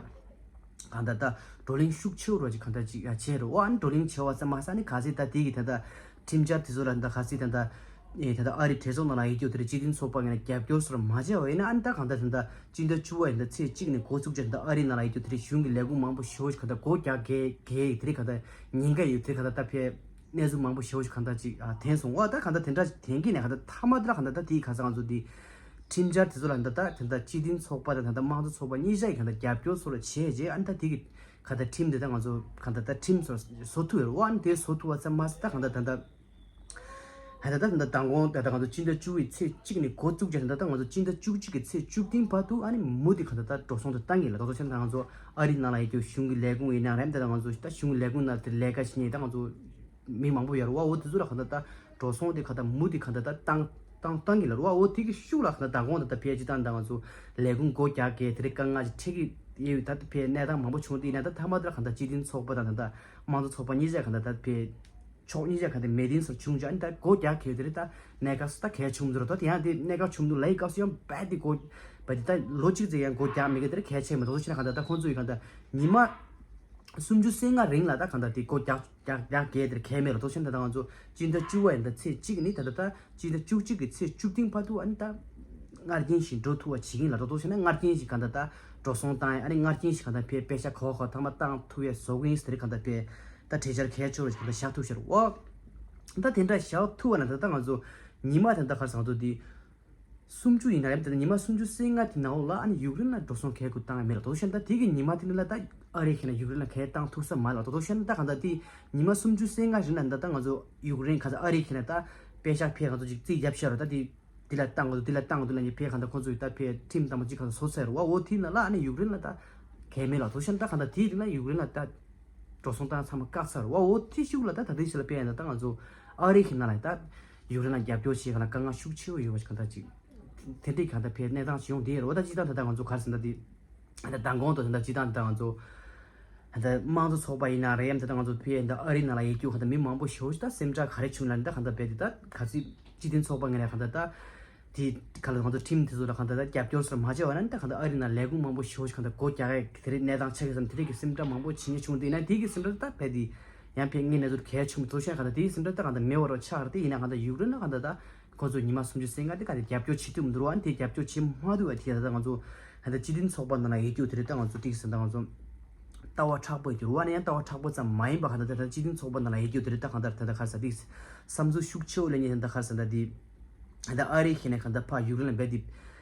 གང་ལྟར་ད་བགྲོ་གླེང་ཤུགས་ཆེ་བོ་རོ་ཅིག་གང་ལྟར་ཅིག་ཡ་བྱས་རོ། ཨ་ནི་བགྲོ་གླེང་བྱས་བ་ཙམ་མ་ཟད་ཨ་ནི་ག་ཚད་ད་དེ་གི་ད་ལྟ་ཁྲིམས་འཆར་དེ་ཚོ་ལ་ད་ག་ཚད་ད་ལྟ་ཨེ་ད་ལྟ་ཨ་རི་གྲོས་ཚོགས་ནང་ལ་ཡོད་རྒྱུ་དེ་རེད་སྤྱི་མཐུན་ཚོགས་པ་ངོས་ནས་རྒྱབ་སྐྱོར་སོགས་མ་བྱས་བ་ཡིན་ན་ཨ་ནི་ད་གང་ལྟར་ད་ལྟ་སྤྱི་ཟླ་བཅུ་པ་ཡིན་ད་ཚེས་གཅིག་ནས་འགོ་བཙུགས་བྱས་ད་ལྟ་ཨ་རི་ནང་ལ་ཡོད་རྒྱུ་དེ་རེད་གཞུང་གི་ལས་ཁུངས་མང་པོ་ཞེ་པོ་ཞིག་གང་ལྟར་སྒོ་རྒྱག་གེ་གེ་དེ་རེད་གང་ལྟར་ཉེན་ཁ་ཡོད་དེ་རེད་གང་ལྟར་ད་ཕེ་གནས་ཚུལ་མང་པོ་ཞེ་པོ་ཞིག་གང་ལྟར་ཅིག་ཐོན་སོང་བ། ད་གང་ལྟར་དེ་འདྲ་ཞིག་ཐོན་གི་ནས་གང་ལྟར་ད་དེ་གི་ཁ་སང་ང་ཚོ་དེ། ཁྲིམས་འཆར་དེ་ཚོ་ལ་ད་ལྟ་དེ་ལྟར་སྤྱི་མཐུན་ཚོགས་པ་དང་ད་ལྟ་དམངས་གཙོ་ཚོགས་པ་གཉིས་ཆ་ཡི་གང་ལྟར་རྒྱབ་སྐྱོར་སོགས་ལ་བྱས་རྗེས་ཨ་ནི་ད་དེ་གི་གང་ལྟར་ཁྲིམས་དེ་ད་ང་ཚོ་གང་ལྟར་ད་ཁྲིམས་སོགས་བཟོ་ཐུབ་ཡོད་རེད་བ། ཨ་ནི་དེ་བཟོ་ཐུབ་པ་ཙམ་མ་ཟད་ད་གང་ལྟར་ད་ལྟ་ཧ་ད་ད་ད་ལྟ་མདང་དགོང་ད་ལྟ་ང་ཚོ་སྤྱི་ཟླ་བཅུ་པའི་ཚེས་གཅིག་ནས་འགོ་བཙུགས་རྗེས་ད་ལྟ་ང་ཚོ་སྤྱི་ཟླ་བཅུ་གཅིག་གི་ཚེས་བཅུ་བདུན་བར་དུ་ཨ་ནི་མུ་མཐུད་གང་ལྟར་ད་འགྲོ་སོང་དེ་བཏང་གི་ལ་ད་གཙོ་ཆེ་ད་ང་ཚོ་ཨ་རི་ནང་ལ་ཡོད་རྒྱུ་གཞུང་གི་ལས་ཁུངས་ཡིན་ནའང་རེད། ད་ལྟ་ང་ཚོ་ད་གཞུང་གི་ལས་ཁུངས་ནང་དེ་ལས་ཀ་བྱེད་མཁན་ད་ང་ཚོ། མི་མང་པོ་ཡོད་རེད་བ། འོ་དེ་ཚོ་ལ་གང་ལྟར་ད་འགྲོ་སོང་དེ་གང་ལྟར་མུ་མཐུད་གང་ལྟར་ད་བཏང་བཏང་བཏང་གི་ལ་རེད་བ། འོ་དེ་གི་ཤུགས་ལ་གང་ལྟར་མདང་དགོང་ད་ལྟ་ཕལ་ཆེར་ད་ང་ཚོ་ལས་ཁུངས་སྒོ་རྒྱག་གི་དེ་རིང་དཀའ་ངལ་ཅིག་འཕྲད་ཀྱི་ཡོད། ད་ལྟ་ཕལ་གནས་སྟངས་མང་པོ་བྱུང་དེ་ཡིན་ན་ད་ཐ་མ་དེ་ལ་གང་ལྟར་སྤྱི་མཐུན་ཚོགས་པ་དང་ད་ལྟ་དམངས་གཙོ་ཚོགས་པ་གཉིས་ཆ་གང་ལྟར་ད་ཕལ་ ཕྱོགས་གཉིས་ཆ་ག་དེ་མེད་དིན་སོར་བྱུང་ཅག་ཨ་ནི་ད་སྒོ་རྒྱག་གལ་དེ་རེད། ད་གནད་འགག་སུ་ད་གལ་ཆུང་མི་འདུག་ར། ད་དེ་ཡང་དེ་གནད་འགག་ཆུང་མི་འདུག་ལའི་སྐབས་སུ་ཡང་རྦད་དེ་སྒོ་བ་དེ་ད་ལོ་གཅིག་ཙམ་ཡང་སྒོ་རྒྱག་མེད་གི་དེ་རེད། གལ་ཆེ་མི་འདུག་ཤེ་ན་ག་ད་ད་ཁོང་ཚོ་ཡི་ག་ད་ཉི་མ་སུམ་ཅུ་སོ་ལྔ་རིང་ལ་ད་ག་ད་དེ་སྒོ་རྒྱག་རྒྱག་རྒྱག་གལ་དེར་གལ་མེད་ར། ཐོག་ཤེ་ན་ད་ད་ང་ཚོ་སྤྱི་ཟླ་བཅུ་བ་ཡིན་ད་ཚེས་གཅིག་ནི་ད་ད་ད་སྤྱི་ཟླ་བཅུ་གཅིག་གི་ཚེས་བཅུ་བདུན་བར་དུ་ཨ་ནི་ད་སྔར་རྐྱེན་བཞིན་འགྲོ་ཐུབ་པ་བྱེད་ཀྱིན་ལ་ར། ཐོག་ཤེ་ན་སྔར་རྐྱེན་བཞིན་ག་ད་ད་འགྲོ་སོང་བཏང་ཡ་ཨ་ནི་སྔར་རྐྱེན་བཞིན་ག་ད་ཕེ་པེ་ཤ་ག་བ་ག་བ་ཐང་མ་བཏང་ཐུབ་ཡ་བཟོ་གི་ཡིན་ཟེར་ག་ད་ཕེ། ད་གྲོས་འཆར་གལ་ཆེ་བ་ཞིག་ག་ད་བཞག་ཐུབ་ཤར་འོ། ད་དེ་འདྲ་བཞག་ཐུབ་པ་ན་ད་ལྟ་ང་ཚོ་ཉི་མ་དེ་འདྲ་གར་སང་ཚོ་དེ་སུམ་ཅུ་ཡིན་ན་རེད། ད་ཉི་མ་སུམ་ཅུ་སོ་ལྔ་དེ་ནང་ལོགས་ལ་ཨ་ནི་ཡུཀ་རེན་ལ་འགྲོ་སོང་གལ་དགུ་བཏང་ཡ་མེད་ལ། དོ་ཤན་ད་དེ་གི་ཉི་མ་དེ་ནི་ལ་ད་ཨ་རི་ཁེ་ན་ཡུཀ་རེན་ལ་གལ་བཏང་ཐུབ་ས་མ་ལ། དོ་ཤན་ད་ག་ད་དེ་ཉི་མ་སུམ་ཅུ་སོ་ལྔ་རིང་ལ་ད་ད་ང་ཚོ་ཡུཀ་རེན་ག་ཚ་ཨ་རི་ཁེ་ན་ད་པེ་ཤག་ཕེ་ང་ཚོ་ཅིག་རྩིས་རྒྱབ་ཤར་རོ། ད་དེ་དེ་ལ་བཏང་དགོས་དེ་ལ་བཏང་དགོས་ལ་ཉེ་ཕེ་ག་ད་ཁོ་ཚོ་ཡི་ད་ཕེ་ཁྲིམས་དམ་པ་ཅིག་ག་ཚ་བཟོ་ཚར་རོ། འོ་དེ་ན་ལ་ཨ་ནི་ཡུཀ་རེན་ལ་ད་གལ་མེད་ལ། དོ་ཤན་ད་ག་ད་དེ་རིང་ལ་ཡུཀ་རེན་ལ་ད། འགྲོ་སོང་བཏང་ཚང་མ་བཀག་ཚར་བ། འོ་དེ་ཤུགས་ལ་ད་ད་དེ་ཤུགས་ལ་དཔེ་ཡང་ད་ང་ཚོ་ཨ་རི་གི་ནང་ལ་ད་ཡུཀ་རེན་ལ་རྒྱབ་སྐྱོར་བྱེད་ག་ལ་དཀའ་ངལ་ཤུགས་ཆེ་བོ་ཡོད་པ་ཞིག་ག་ད་ཅིག་དེ་འདྲའི་ག་ད་ཕེ་གནས་སྟངས་ཤིག་ཡོང་དེ་རེད། འོ་ད་ཅི་ད་ད་ད་ང་ཚོ་གར་ཟིན་ད་དེ་ད་མདང་དགོང་དུ་ད་ཅི་ད་ད་ང་ཚོ་ད་དམངས་གཙོ་ཚོགས་པ་ཡིན་ན་རེད། ཡང་ད་ད་ང་ཚོ་ཕེ་ད་ཨ་རི་ནང་ལ་ཡོད་རྒྱུ་ག་ད་མི་མང་པོ་ཞེ་བོ་ཞིག་ད་སེམས་ཁྲལ་ག་རེ་བྱུང་ལ་ད་ག་ད་ཕེ་དེ་ད་ག་ཚིག་སྤྱི་མཐུན་ཚོགས་པ་ངོས་ནས་གང་ལྟར་ད་དེ་ག་ལ་གང་ལྟར་ཁྲིམས་དེ་ཚོ་ལ་གང་ལྟར་ད་རྒྱབ་སྐྱོར་སོགས་མ་བྱས་པ་ན་ད་གང་ལྟར་ཨ་རི་ནང་ལས་ཁུངས་མང་པོ་ཞེ་པོ་ཞིག་གང་ལྟར་སྒོ་རྒྱག་ཡས་དེ་རིགས་གནས་སྟངས་ཆགས་ཀྱི་བསམ་དེ་རིགས་ཀྱི་སེམས་ཁྲལ་མང་པོ་བྱེད་ཉེན་བྱུང་དུས་ན་དེ་གི་སེམས་ཁྲལ་ད་རྦད་དེ་ཡང་ཕན་ངེས་གནས་ཚུལ་གལ་ཆུང་མི་ཚོ་ཤ་གང་ལྟར་དེ་གི་སེམས་ཁྲལ་ད་གང་ལྟར་མེད་པ་རོ་ཆགས་རེད། དེ་ཡིན་ན་གང་ལྟར་ཡུཀ་རེན་ལ་གང་ལྟར་ད་ཁོ་ཚོ་ཉི་མ་སུམ་ཅུ་སོ་ལྔ་དེ་གང་ལྟར་རྒྱབ་སྐྱོར་བྱེད་ཐུབ་མི་འདུག་རོ། ཨ་ནི་དེ་རྒྱབ་སྐྱོར་བྱེད་མ་ཐུབ་པ་དེ་ད་ང་ཚོ་གང་ལྟར་སྤྱི་མཐུན་ཚོགས་པ་ནང་ལ་ཡོད་རྒྱུ་དེ་རིགས་ད་ང་ཚོ་དེ་གི་སེམས་ད་ང་ཚོ། ལྟ་བ་མཁྲེགས་པོ་གྱུར་བ་ནི་ཡང་ལྟ་བ་མཁྲེགས་པོ་ཙམ་མ་ཡིན་པ་གང་ལྟར་ད་ལྟ་སྤྱི་མཐུན་ཚོགས་པ་ནང་ལ་ཡོད་རྒྱུ་དེ་རེད། ད་གང་ལྟར་ད་ལྟ་ག་རེ་ཟེར་དེ་བསམ་ཚུལ་ཤུགས་ཆེ་བོ་ལེན་མཁན་ད་ག་རེ་ཟེར་ད་དེ་ད་ལྟ་ཨ་རི་ཁེ་ནས་གང་ལྟར་ཕར་ཡུཀ་རེན་ལ་རྦད་དེ་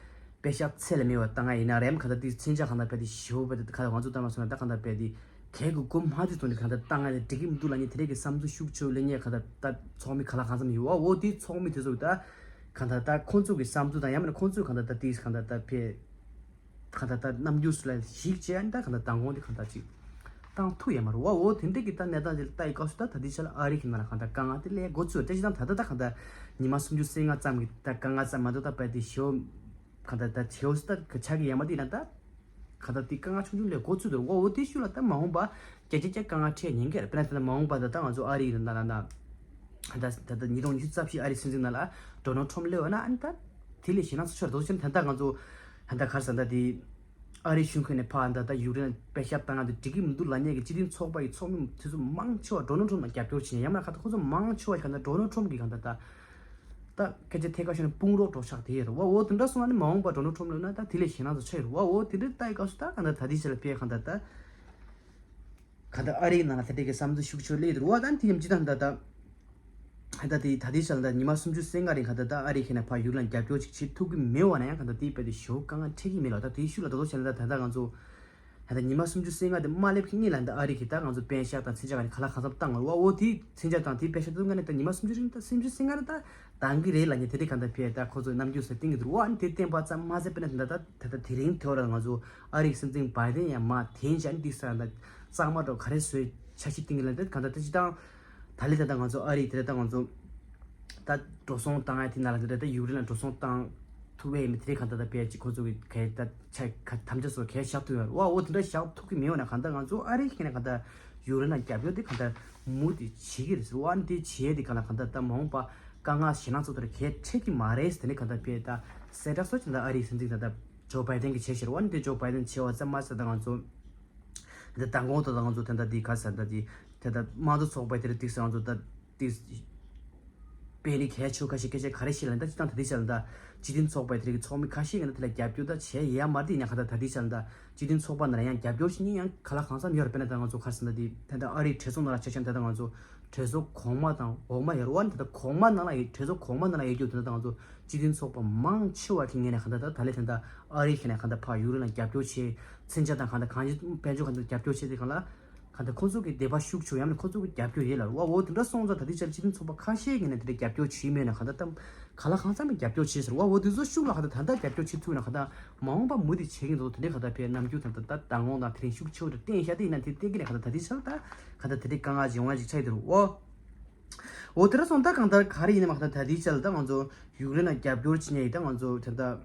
པེ་ཤག་ཚད་ལས་མེད་པ་བཏང་ང་ཡིན་ན་རེམ་གང་ལྟར་དེ་མཚོན་ཆ་གང་ལྟར་རྦད་དེ་ཞེ་པོ་རྦད་དེ་ག་ང་ཚོ་ལྟ་མ་སོང་ན་ད་གང་ལྟར་རྦད་དེ་གལ་གི་སྒོ་མ་དེ་ཐོག་ནས་གང་ལྟར་བཏང་ང་དེ་འགྲིག་གི་མི་འདུག་ལབ་མཁན་དེ་རེད་གི་བསམ་ཚུལ་ཤུགས་ཆེ་བོ་ལེན་མཁན་གང་ལྟར་ད་ཚོགས་མི་ག་ལ་གང་འཚམ་ཡོད་བ། འོ་དེ་ཚོགས་མི་དེ་ཚོ་ད་གང་ལྟར་ད་ཁོང་ཚོ་གི་བསམ་ཚུལ་དང་ཡང་མིན་ན་ཁོང་ཚོས་གང་ལྟར་ད་དེ་གང་ལྟར་ད་ཕེ། གང་ལྟར་ད་རྣམ་འགྱུར་སུ་ལ་ཞིག་བྱས་ཨ་ནི་ད་གང་ལྟར་མདང་དགོང་དེ་གང་ལྟར་ཅིག་བཏང་ཐུབ་ཡ་མ་རེད་བ། འོ་དེ་འདྲ་གི་ད་གནས་སྟངས་དེ་ལ་ལྟ་ཡི་སྐབས་སུ་ད་ད་ལྟའི་ཆ་ལ་ཨ་རི་གི་ནང་ལ་གང་ལྟར་དཀའ་ངལ་དེ་སླེབས་འགོ་ཚུགས་བ། དེ་ཅི་དང་ད་ལྟ་ད་གང་ལྟར་ཉི་མ་སུམ་ཅུ་སོ་ལྔ་ཙམ་གི་ད་དཀའ་ངལ་ཙམ་མ་གཏོགས་ད་པ་དེ་ཞེ་པོ་གང་ལྟར་ད་བྱེའུ་སུ་ད་ག་ཆགས་ཀྱི་ཡ་མ་དེ་ན་ད་གང་ལྟར་དེ་དཀའ་ངལ་ཆུང་ཆུང་སླེབས་འགོ་ཚུགས་འདུག་བ། འོ་དེ་ཤུགས་ལ་ད་མ་འོངས་པ་རྒྱ་ཆེ་རྒྱ་དཀའ་ངལ་འཕྲད་ཉེན་ཁ་རེད། དཔེར་ན་ད་ལྟ་མ་འོངས་པ་ད་ད་ང་ཚོ་ཨ་རི་ཡི་ནང་ལ་ན་ད་ད་ད་ཉིས་སྟོང་ཉི་ཤུ་རྩ་བཞི་ཨ་རི་སྲིད་འཛིན་ནང་ལ་ཌོ་ནལ་ཊམ་སླེབས་པ་ན་ཨ་ནི་ད་དེ་ལས་ཞེད་སྣང་ཚ་ཤོར་འདུག་ཕྱིན་ད་ལྟ་ང་ཚོ་ད་ལྟ་ག་རེ་ཟེར་ད་དེ་ཨ་རི་གཞུང་ཁོངས་ནས་ཕར་ད་ལྟ་ཡུཀ་རེན་པེ་ཤག་བཏང་ང་དེ་འགྲིག་གི་མི་འདུག་ལབ་མཁན་གྱི་སྤྱི་མཐུན་ཚོགས་པ་ཡི་ཚོགས་མི་དེ་ཚོ་མང་ཆེ་བ་ཌོ་ནལ་ཊམ་ལ་རྒྱབ་སྐྱོར་བྱེད་མཁན་ཡང་མིན་ན་ག་ད་ཁོ་ཚོ་མང་ཆེ་བ་ག་ད་ཌོ་ནལ་ཊམ་གི་ག་ད་ད་སྐད་ཆ་ཐད་ཀར་ཤོད་ན་དཔུང་རོགས་གྲོགས་ཤག་དེ་ཡོད་རེད་བ། འོ་དེ་འདྲ་སོང་ན་ནི་མ་འོངས་པ་ཌོ་ནལ་ཊམ་ལབ་ན་ད་དེ་ལས་ཞེད་སྣང་ཚ་ཆགས་ཡོད་རེད་བ། འོ་དེ་འདྲ་ལྟ་ཡི་སྐབས་སུ་ད་ག་ད་ད་དེ་ཆ་ལ་ཕེ་ག་ད་ད། གང་ལྟར་ཨ་རིའི་ནང་ལ་དེ་འདྲའི་གི་བསམ་ཚུལ་ཤུགས་ཆེ་སླེབས་འདུག་བ། ད་དེ་ཡང་སྤྱི་བཏང་ད་ལྟ་ད་ལྟ་དེ་ད་ལྟའི་ཆ་ལ་ད་ཉི་མ་སུམ་ཅུ་སོ་ལྔ་རིང་གང་ལྟར་ད་ཨ་རི་ཁེ་ན་ཕར་ཡུལ་ལ་རྒྱབ་སྐྱོར་ཅིག་བྱེད་ཐུབ་ཀྱི་མེད་བ་ན་ཡང་གང་ལྟར་དེའི་དཔེ་དེ་ཞེ་པོ་དཀའ་ངལ་འཕྲད་ཀྱི་མེད་ལ། ད་དེའི་ཤུལ་ལ་ད་དོ་བྱས་ན་ད་ད་ལྟ་ང་ཚོ་ད་ལྟ་ཉི་མ་སུམ་ཅུ་སོ་ལྔ་དེ་མ་སླེབས་ཀྱི་སྔོན་ལ་ད་ཨ་རི་གིས་ད་ང་ཚོ་པེ་ཤག་དང་མཚོན་ཆ་ག་རེ་ག་ལ་གང་འཚམ་བཏང་བ་རེད་བ། འོ་དེ་མཚོན་ཆ་དང་དེའི་པེ་ཤག་དེ་ཚོ་ང་ནས་ད་ཉི་མ་སུམ་ཅུ་རིང་ད་སུམ་ཅུ་སོ་ལྔ་རེ་ད་འདང་གི་རེད་ལབ་མཁན་དེ་འདྲའི་གང་ལྟར་ཕེ་ད་ཁོ་ཚོས་རྣམ་འགྱུར་ཟེར་བསྟན་གྱི་འདུག་བ། ཨ་ནི་དེ་བསྟན་པ་ཙམ་མ་ཟད་དཔེར་ན་ད་ལྟ་ད་ལྟ་དེ་རིང་དེ་བར་ང་ཚོ་ཨ་རིའི་སྲིད་འཛིན་བྷའི་ཌེན་ཡང་མར་འཐེན་བྱས་ཨ་ནི་ཏིག་ས་ད་གཙང་མ་འདྲ་ག་རེ་བཟོས་འཆར་གཞི་བཏིང་གི་ལབ་ད་གང་ལྟར་ད་སྤྱིར་བཏང་ད་ལི་ད་ལྟ་ང་ཚོ་ཨ་རིའི་དེ་ལ་ད་ང་ཚོ་ད་འགྲོ་སོང་བཏང་ཡ་དེ་ན་ལ་དེ་ལ་ད་ཡུཀ་རེན་ལ་འགྲོ་སོང་བཏང་ཐུབ་པའི་མི་དེ་རིགས་གང་ལྟར་ད་དཔེ་ཅིག་ཁོ་ཚོ་གི་གལ་ད་ཆ་ག་དམ་བཅའ་སོགས་གལ་བཞག་ཐུབ་ཡོད་རེད་བ། འོ་དེ་འདྲ་བཞག་ཐུབ་ཀྱི་མེད་བ་ན་གང་ལྟར་ང་ཚོ་ཨ་རིའི་ཁེ་ན་གང་ལྟར་ཡུཀ་རེན་ལ་རྒྱབ་སྐྱོར་དེ་གང་ལྟར་མུ་མཐུད་བྱེད་ཀྱི་རེད་ཟེར་བ། ཨ་ནི་དེ་བྱེད་དེ་གང་ལ་གང་ལྟར་ད་མ་འོངས་པ་དཀའ་ངལ་ཞེད་སྣང་ཚོ་དེར་གལ་འཕྲད་ཀྱི་མ་རེད་ཟེར་ནས་གང་ལྟར་དཔེ་ད་གསལ་བསྒྲགས་སོགས་ཀྱི་ད་ཨ་རིའི་སྲིད་འཛིན་ད་ད་ཇོ་བྷའི་ཌེན་གྱིས་བྱས་ཤར་བ། ཨ་ནི་དེ་ཇོ་བྷའི་ཌེན་བྱས་པ་ཙམ་མ་ཟད་ད་ང་ཚོ་ད་མདང་དགོང་ད་ད་ང་ཚོ་ད་ད་དེ་ག་ཟེར་ད་དེ་ད་ད་དམངས་གཙོ་ཚོགས་པ་དེར་ཏིག་ས་ང་ཚོ་ད་ཏིག་དཔོན་རིགས་གལ་ཆེ་ཁ་ཤས་སྐད་ཆ་ག་རེ་བཤད་ལ་ད་སྤྱིར་བཏང་ད་ལྟའི་ཆ་ལ་ད་སྤྱི་མཐུན་ཚོགས་པའི་དེ་རིགས་ཚོགས་མི་ཁ་ཤས་ཀྱིས་ད་དེ་ལ་རྒྱབ་སྐྱོར་ད་བྱས་ཡ་མ་རེད། ཡིན་ན་ག་ད་ད་ལྟའི་ཆ་ལ་ད་སྤྱི་མཐུན་ཚོགས་པ་ནང་ལ་ཡང་རྒྱབ་སྐྱོར་བྱེད་མཁན་ཡང་ག་ལ་གང་འཚམ་ཡོད་རེད། དཔེར་ན་ད་ང་ཚོ་ག་རེ་ཟེར་ན་ད་དེ་ད་ལྟ་ཨ་རིའི་གྲོས་ཚོགས་ནང་ལ་ཆ་བཞག་ན་ད་ལྟ་ང་ཚོ་གྲོས་ཚོགས་གོང་མ་དང་འོག་མ་ཡོད་རེད་བ། ད་ལྟ་གོང་མ་ནང་ལ་ཡོད་གྲོས་ཚོགས་གོང་མ་ནང་ལ་ཡོད་རྒྱུ་ད་ལྟ་ང་ཚོ་སྤྱི་མཐུན་ཚོགས་པ་མང་ཆེ་བ་གི་ངོས་ནས་ག་ད་ད་ད་ལས་ད་ལྟ་ཨ་རིའི་ཁེ་ན་ག་ད་ཕར་ཡུཀ་རེན་ལ་རྒྱབ་སྐྱོར་བྱེད་མཚོན་ཆ་དང་ག་ད་གང་ཅི་དཔལ་འབྱོར་ག་ད་རྒྱབ་སྐྱོར་བྱེད་དེ་གང་ལ། ག་ད་ཁོ་ཚོ་གི་དད་པ་ཤུགས་ཆེ་ཡང་ན་ཁོ་ཚོ་གི་རྒྱབ་སྐྱོར་ཡོད་ལ་བ། འོ་དེ་འདྲ་སོང་ཙང་ད་ལྟའི་ཆར་སྤྱི་མཐུན་ཚོགས་པ་ཁ་ཤས་ཀྱིས་ནས་དེ་འདྲ་རྒྱབ་སྐྱོར་བྱེད་མེད་ན་ག་ད་ད་ག་ལ་གང་འཚམ་པའི་རྒྱབ་སྐྱོར་བྱེད་ཟེར་བ། འོ་དེ་ཚོ་ཤུགས་ལ་ག་ད་ད་ལྟ་རྒྱབ་སྐྱོར་བྱེད་ཐུབ་ན་ག་ད་མ་འོངས་པ་མུ་མཐུད་བྱེད་ཀྱི་འདུག་དེ་འདྲའི་ག་ད་ཕའི་རྣམ་འགྱུར་ད་ད་ད་མདང་དགོང་དང་དེ་རིང་ཤུགས་ཆེ་བོ་དེ་བསྟན་ཤག་དེ་ཡིན་ན་དེ་བསྟན་གྱི་ནས་ག་ད་ད་ལྟའི་ཆར་ད་ག་ད་དེ་འདྲའི་དཀའ་ངལ་ཅིག་ཡོང་བ་ཅིག་ཆགས་ཡོད་རེད། འོ་འོ་དེ་འདྲ་སོང་ད་གང་ལྟར་ག་རེ་ཡིན་ནའི་མ་ག་ད་ད་ལྟའི་ཆར་ད་ང་ཚོ་ཡུཀ་རེན་ལ་རྒྱབ་སྐྱོར་བྱེད་མཁན་ཡིན་ད་ང་ཚོ་ད་ད།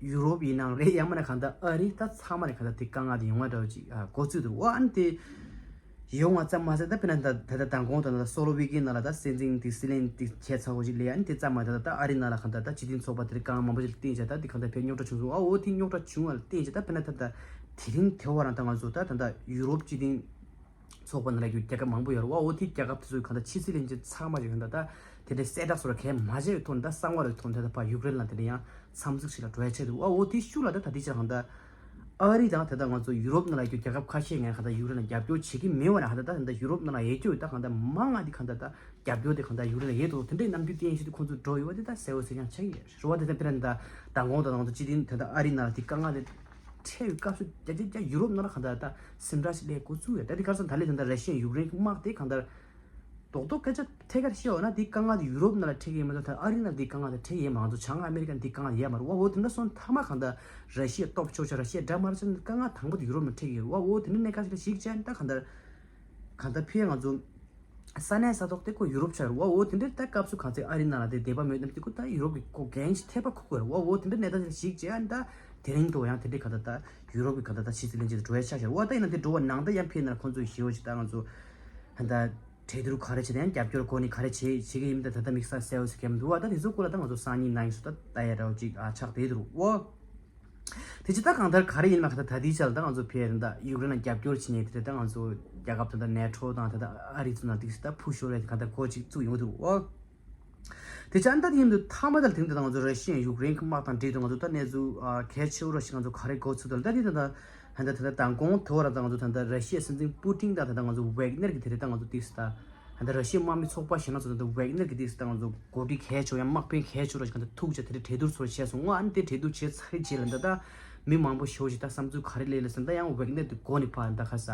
ཡུ་རོབ་ཡིན་ནའང་རེད། ཡང་མིན་ན་གང་ལྟར་ཨ་རི་ད་ཚང་མ་ནས་གང་ལྟར་དེ་དཀའ་ངལ་དེ་ཡོང་བ་འདྲ་བོ་ཅིག་ཨ་འགོ་བཙུགས་འདུག་བ། ཨ་ནི་དེ་ ཡོང་བ་ཙམ་མ་ཟད། ད་དཔེར་ན་ད་ད་ལྟ་མདང་དགོང་ད་ད་སོ་ལོ་ཝི་ཀི་ནང་ལ་ད་སྲིད་འཛིན་དེ་སྲིད་བློན་དེ་ཁྱད་མཚར་པོ་ཞིག་སླེབས། ཨ་ནི་དེ་ཙམ་མ་ཟད། ད་ད་ཨ་རི་ནང་ལ་གང་ལྟར་ད་སྤྱི་མཐུན་ཚོགས་པ་དེར་དཀའ་ངལ་མང་པོ་ཞིག་བསྟན་བྱས། ད་དེ་གང་ལྟར་ཕར་རྙོག་དྲ་བྱུང་སོང་། ཨ་འོ་དེ་རྙོག་དྲ་བྱུང་བ་ལ་བརྟེན་བྱས། ད་དཔེར་ན་ད་ད་དེ་རིང་དེ་བར་ད་ང་ཚོ་ད་ད་ད་ཡུ་རོབ་སྤྱི་མཐུན་ཚོགས་པ་ནང་ལ་ཡོད་རྒྱལ་ཁབ་མང་པོ་ཡོད་རེད་བ། འོ་དེ་རྒྱལ་ཁབ་དེ་ཚོའི་གང་ལྟར་ཕྱི་སྲིད་བློན་ཆེན་ཚང་མ་ཞིག་གང་ལྟར་ད་དེ་འདྲའི་གསལ་བསྒྲགས་སོགས་ལ་གང་མ་བྱས་པའི་ཐོག་ནས། ད་གསང་བ་རེད་ཐོག་ནས་ད་ད་ཕར་ཡུཀ་རེན་ལ་དེ་འདྲ་ཡང་འཚམས་གཟིགས་ཤིག་ལ་འགྲོ་ཡ་ཆགས་འདུག་བ། འོ་དེ་ཤུགས་ལ་ད་ད་དེ་ཆ་གང་ལྟར་ཨ་རི་དང་ད་ལྟ་ང་ཚོ་ཡུ་རོབ་ནང་ལ་ཡོད་རྒྱལ་ཁབ་ཁ་ཤས་ངས་གང་ལྟར་ཡུཀ་རེན་ལ་རྒྱབ་སྐྱོར་བྱེད་ཀྱི་མེད་པ་ན། གང་ལྟར་ད་ད་ལྟ་ཡུ་རོབ་ནང་ལ་ཡོད་རྒྱུ་ད་གང་ལྟར་མང་ང་དེ་གང་ལྟར་ད་རྒྱབ་སྐྱོར་དེ་གང་ལྟར་ཡུཀ་རེན་ལ་ཡོད་དོ། དེ་འདྲའི་རྣམ་འགྱུར་བསྟན་ཤེས་དེ་ཁོང་ཚོ་འགྲོ་ཡོད་པ་དེ་ད་གསལ་པོ་གསལ་རྐྱང་ཆགས་ཀྱི་ཡོད་རེད་བ། ད་དེ་ད་དཔེར་ན་ད་མདང་དགོང་ད་ང་ཚོ་སྤྱི་མཐུན་ད་ལྟ་ཨ་རི་ནང་ལ་དེ་དཀའ་ངལ་དེ་འཕྲད་པའི་སྐབས་སུ་རྒྱ་རྒྱ་རྒྱ་ཡུ་རོབ་ནང་ལ་གང་ལྟར་ད་སེམས་ཁྲལ་ཞིག་སླེབས་འགོ་ཚུགས་ཡོད། ད་དེ་ག་རེ་ཟེར་ན་ད་ལྟའི་ད་ལྟ་ར་ཤི་ཡ་ཡུཀ་རེན་གྱི་དམག་དེ་གང་ལྟར་རྡོག་རྡོག་སྐད་ཆ་ཐད་ཀར་བཤད་འོ་ན། དེའི་དཀའ་ངལ་དེ་ཡུ་རོབ་ནང་ལ་འཕྲད་ཀྱི་ཡོད་མ་གཏོགས། ད་ཨ་རི་ནང་དེའི་དཀའ་ངལ་དེ་འཕྲད་ཀྱི་ཡོད་མ་རེད། ང་ཚོ་བྱང་ཨ་མེ་རི་ཀ་ནང་དེའི་དཀའ་ངལ་ཡོད་མ་རེད་བ། འོ་དེ་འདྲ་སོང་ཙང་མཐའ་མ་གང་ལྟར་ར་ཤི་ཡ་སྟོབས་ཆེ་ཤོས། ར་ཤི་ཡ་འདྲ་མ་རེད་ཟེར་ན་དཀའ་ངལ་དང་པོ་དེ་ཡུ་རོབ་ནང་འཕྲད་ཀྱི་ཡོད་རེད་བ། འོ་དེ་འདྲ་གནད་འགག་ཞིག་ལ་གཞིགས་བྱས་ན་ད་གང་ལྟར་གང་ལྟར་ཕར་ང་ཚོ་ས་གནས་ས་ཐོག་དེ་ཁོ་ཡུ་རོབ་ཆགས་རེད་བ། འོ་དེ་འདྲ་ད་སྐབས་སུ་གང་ཚེ་ཨ་རི་ནང་ལ་དེ་བསྡད་པ་མེད་ནམ་དེ་ཁོ་ད་ཡུ་རོབ་ཀྱི་ཁོ་འགན་ཞིག་ཐེབས་པ་ཁུག་དགོས་རེད་བ། འོ་དེ་འདྲ་གནས་སྟངས་ཞིག་ལ་གཞིགས་བྱས་ན་ད་དེ་རིང་དུ་ཡང་དེ་འདྲའི་གང་ལྟར་ད་ཡུ་རོབ་ཀྱི་གང་ལྟར་ད་ཕྱི་སྲིད་བློན་ཆེན་དུ་འགྲོ་ཡ་ཆགས་ཤག་བ། ད་ཡིན་ན་དེ་འགྲོ་བ་ནང་ད་ཡང་ཕར་ནང་ཁོང་ཚོས་ཞེ་པོ་ཞིག་ད་ང་ཚོ་ད་ལྟ་གྲོས་བསྡུར་ག་རེ་བྱས། ད་ཡང་རྒྱབ་སྐྱོར་སྒོ་ནས་ག་རེ་བྱེད་བྱེད་ཀྱི་ཡིན། ད་ད་ལྟ་དམིགས་བསལ་གསལ་བོ་ཞིག་རྒྱབ་འདུག་བ། ད་དེ་ཚོ་སྐོར་ལ་ད་ང་ཚོ་སང་ཉིན་གནངས་ཉིན་སུ་ད་ལྟ་ཡ་འདྲ་བོ་ཅིག་ཨ་ཆགས་བསྡད་འདུག་བ། དེ་ཅི་ད་གང་ལྟར་ག་རེ་ཡིན་མ་ག་ད་ད་ལྟའི་ཆར་ད་ང་ཚོ་ཕར་ད་ཡུཀ་རེན་ལ་རྒྱབ་སྐྱོར་བྱེད་མཁན་དེ་ད་ང་ཚོ་རྒྱལ་ཁབ་ད་ད་ནེ་ཊོ་དང་ད་ད་ཨ་རི་ཚོ་ནང་དེ་ད་ཕུ་ཤོར་རེད། ག་ད་གོ་ཅིག་བཙུགས་ཡོང་འདུག་བ། དེ་ཅང་ད་དེ་ཡིན་དུས་མཐའ་མ་ད་དེང་དེ་ད་ང་ཚོ་ར་ཤི་ཡ་ཡུཀ་རེན་གྱི་དམག་དང་འབྲེལ་དུ་ང་ཚོ་ད་གནས་ཚུལ་ཨ་གལ་ཆེ་བོ་ར་ཞིག་ང་ཚོ་ག་རེ་གོ་ཚུལ་ད་ལ་ད་དེ་ད་ད་ད་ད་ད་མདང་དགོང་དེ་བར་ད་ང་ཚོ་ད་ད་ར་ཤི་ཡ་སྲིད་འཛིན་པུ་ཏིན་དང་ད་ད་ང་ཚོ་ཝེག་ནེར་གྱི་དེ་རེད་ད་ང་ཚོ་དེ་ད་ད་ར་ཤི་ཡ་དམག་མི་ཚོགས་པ་གཞན་ལ་ཚོ་ད་ད་ཝེག་ནེར་གྱི་དེ་ད་ང་ཚོ་འགོ་ཁྲིད་གལ་ཆེ་བོ་ཡང་དམག་དཔོན་གལ་ཆེ་བོ་ར་ཞིག་ག་ད་ཐུག་བྱས་དེ་རེད་གྲོས་བསྡུར་ཚོ་བྱས་སོང་ངོ་། ཨ་ནི་དེ་གྲོས་བསྡུར་བྱས་ཚར་རྗེས་ལ་ད་ད་མི་མང་པོ་ཞེ་བོ་ཞིག་ད་བསམ་ཚུལ་ག་རེ་སླེབས་ལ་ཟེར་ན། ད་ཡང་ཝེག་ནེར་དེ་འགོ་ནས་ཕར་ད་ག་ས་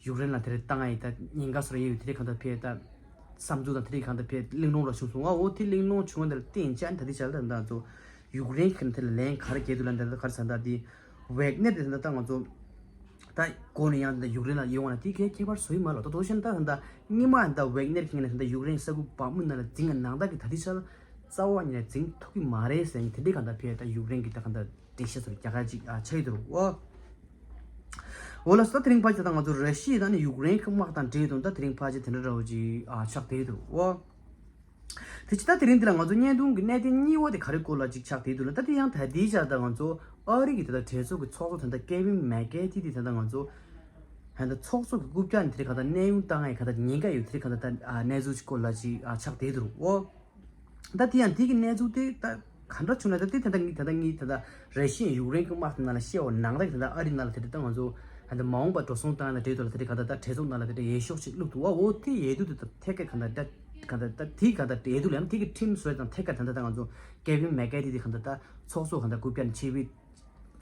ཡུཀ་རེན་ལ་དེ་རེད་བཏང་ཡ་ཡི་ད་ཉེན་ཁ་བཟོ་ར་ཡོད་དེ་རེད་གང་ལྟར་ཕར་ད་བསམ་ཚུལ་དང་དེ་རིང་གང་ལྟར་ཕར་གླེང་སློང་ར་བྱུང་སོང་ང་། འོ་དེ་གླེང་སློང་བྱུང་བ་འདི་ལ་བརྟེན་བྱས་ཨ་ནི་ད་ལྟའི་ཆར་ལ་ད་ང་ཚོ་ཡུཀ་རེན་གྱི་དེ་ལ་ལན་ག་རེ་རྒྱག་འདུག་ལབ་ན། ད་ལྟ་ག་རེ་ཟེར་ན་ད་དེ་ཝེག་ནེར་དེ་ད་ལྟ་ང་ཚོ་ད་འགོ་ནས་ཡང་ད་ལྟ་ཡུཀ་རེན་ལ་ཡོང་བ་ན་དེ་གའི་ཁྱད་པར་བཟོ་ཡི་མ་རེད། ད་དོ་ཤན་ད་ད་ལྟ་སྔོན་མ་ད་ལྟ་ཝེག་ནེར་གྱི་ངོས་ནས་ད་ལྟ་ཡུཀ་རེན་ས་ཁུལ་བག་མུ་ནང་ལ་འཛིང་ང་ནང་ད་གི་ད་ལྟའི་ཆར་རྩ་བ་ཉིད་ནས་འཛིང་ཐུབ་ཀྱི་མ་རེད་ཟེར་ནས་དེ་འདྲའི་གང་ལྟར་ཕར་ད་ཡུཀ་རེན་གྱི་ད་གང་ལྟར་འགྲེལ་བཤད་ཚོ་རྒྱག་ག་ཅིག་ཨ་ཆགས་ཡོད་དོ། འོ་ལགས་སོ། ད་དེ་རིང་ཕར་ཅིག་ད་ང་ཚོ་ར་ཤི་ཡ་དང་ནི་ཡུཀ་རེན་གྱི་དམག་དང་འབྲེལ་དུ་ད་དེ་རིང་ཕར་ཅིག་དེ་འདྲ་འདྲ་བོ་ཅིག་ཨ་ཆགས་བསྡད་འདུག་འོ། དེ་ཅི་ད་དེ་རིང་འདི་ལ་ང་ཚོ་བརྙན་ཐུང་གི་གནད་དོན་གཉིས་པ་དེ་ག་རེ་སྐོར་ལ་ཅིག་ཆགས་བསྡད་འདུག་ལ། ད་དེ་ཡང་ད་ལྟའི་ཆར་ད་ང་ཚོ་ཨ་རི་གི་ད་ལྟ་གྲོས་ཚོགས་ཀྱི་ཚོགས་གཙོ་ད་ལྟ་ཀེ་ཝིན་མེག་ཀེ་ཐི་དེ་ད་ལྟ་ང་ཚོ་ད་ལྟ་ཚོགས་གཙོ་གི་རྐུབ་བཀྱག་ནས་དེ་རིང་ག་ད་གནས་དབྱུང་བཏང་ཡ་ག་ད་ཉེན་ཁ་ཡོད་དེ་རིང་ག་ད་ད་ཨ་གནས་ཚུལ་ཅིག་སྐོར་ལ་ཅིག་ཨ་ཆགས་བསྡད་འདུག་འོ། ད་དེ་ཡང་དེ་གི་གནས་ཚུལ་དེ་ད་ག་འདྲ་བྱུང་ན། ད་དེ་ད་ལྟ་ངས་ད་ལྟ་ངས་ད་ལྟ་ར་ཤི་ཡ་ཡུཀ་རེན་གྱི་དམག་དེ་ནང་ལ་བཤད་པ་ནང་ལ་ད་ལྟ་ཨ་རི་ནང་ལ་དེ་ད་ལྟ་ང་ཚོ་ད་ལྟ་མ་འོངས་པ་འགྲོ་སོང་བཏང་ཡ་དང་འབྲེལ་དུ་ལ་དེ་ད་ལྟ་ག་ད་ད་གྲོས་ཚོགས་ནང་ལ་དེ་ད་འོས་ཤོག་ཅིག་བླུགས་འདུག་བ། འོ་དེ་འོས་བསྡུ་དེ་ད་ཐད་ཀར་ག་ད་ད་ག་ད་ད་དེ་ག་ད་འོས་བསྡུ་ལ་ཡང་དེ་གི་ཁྲིམས་བཟོས་དང་ཐད་ཀར་ད་ད་ད་ང་ཚོ་ཀེ་ཝིན་མེག་ཀེ་ཐི་དེ་ག་ད་ད་ཚོགས་གཙོ་ག་ད་རྐུབ་བཀྱག་ནས་ཆེད་ཕེབས་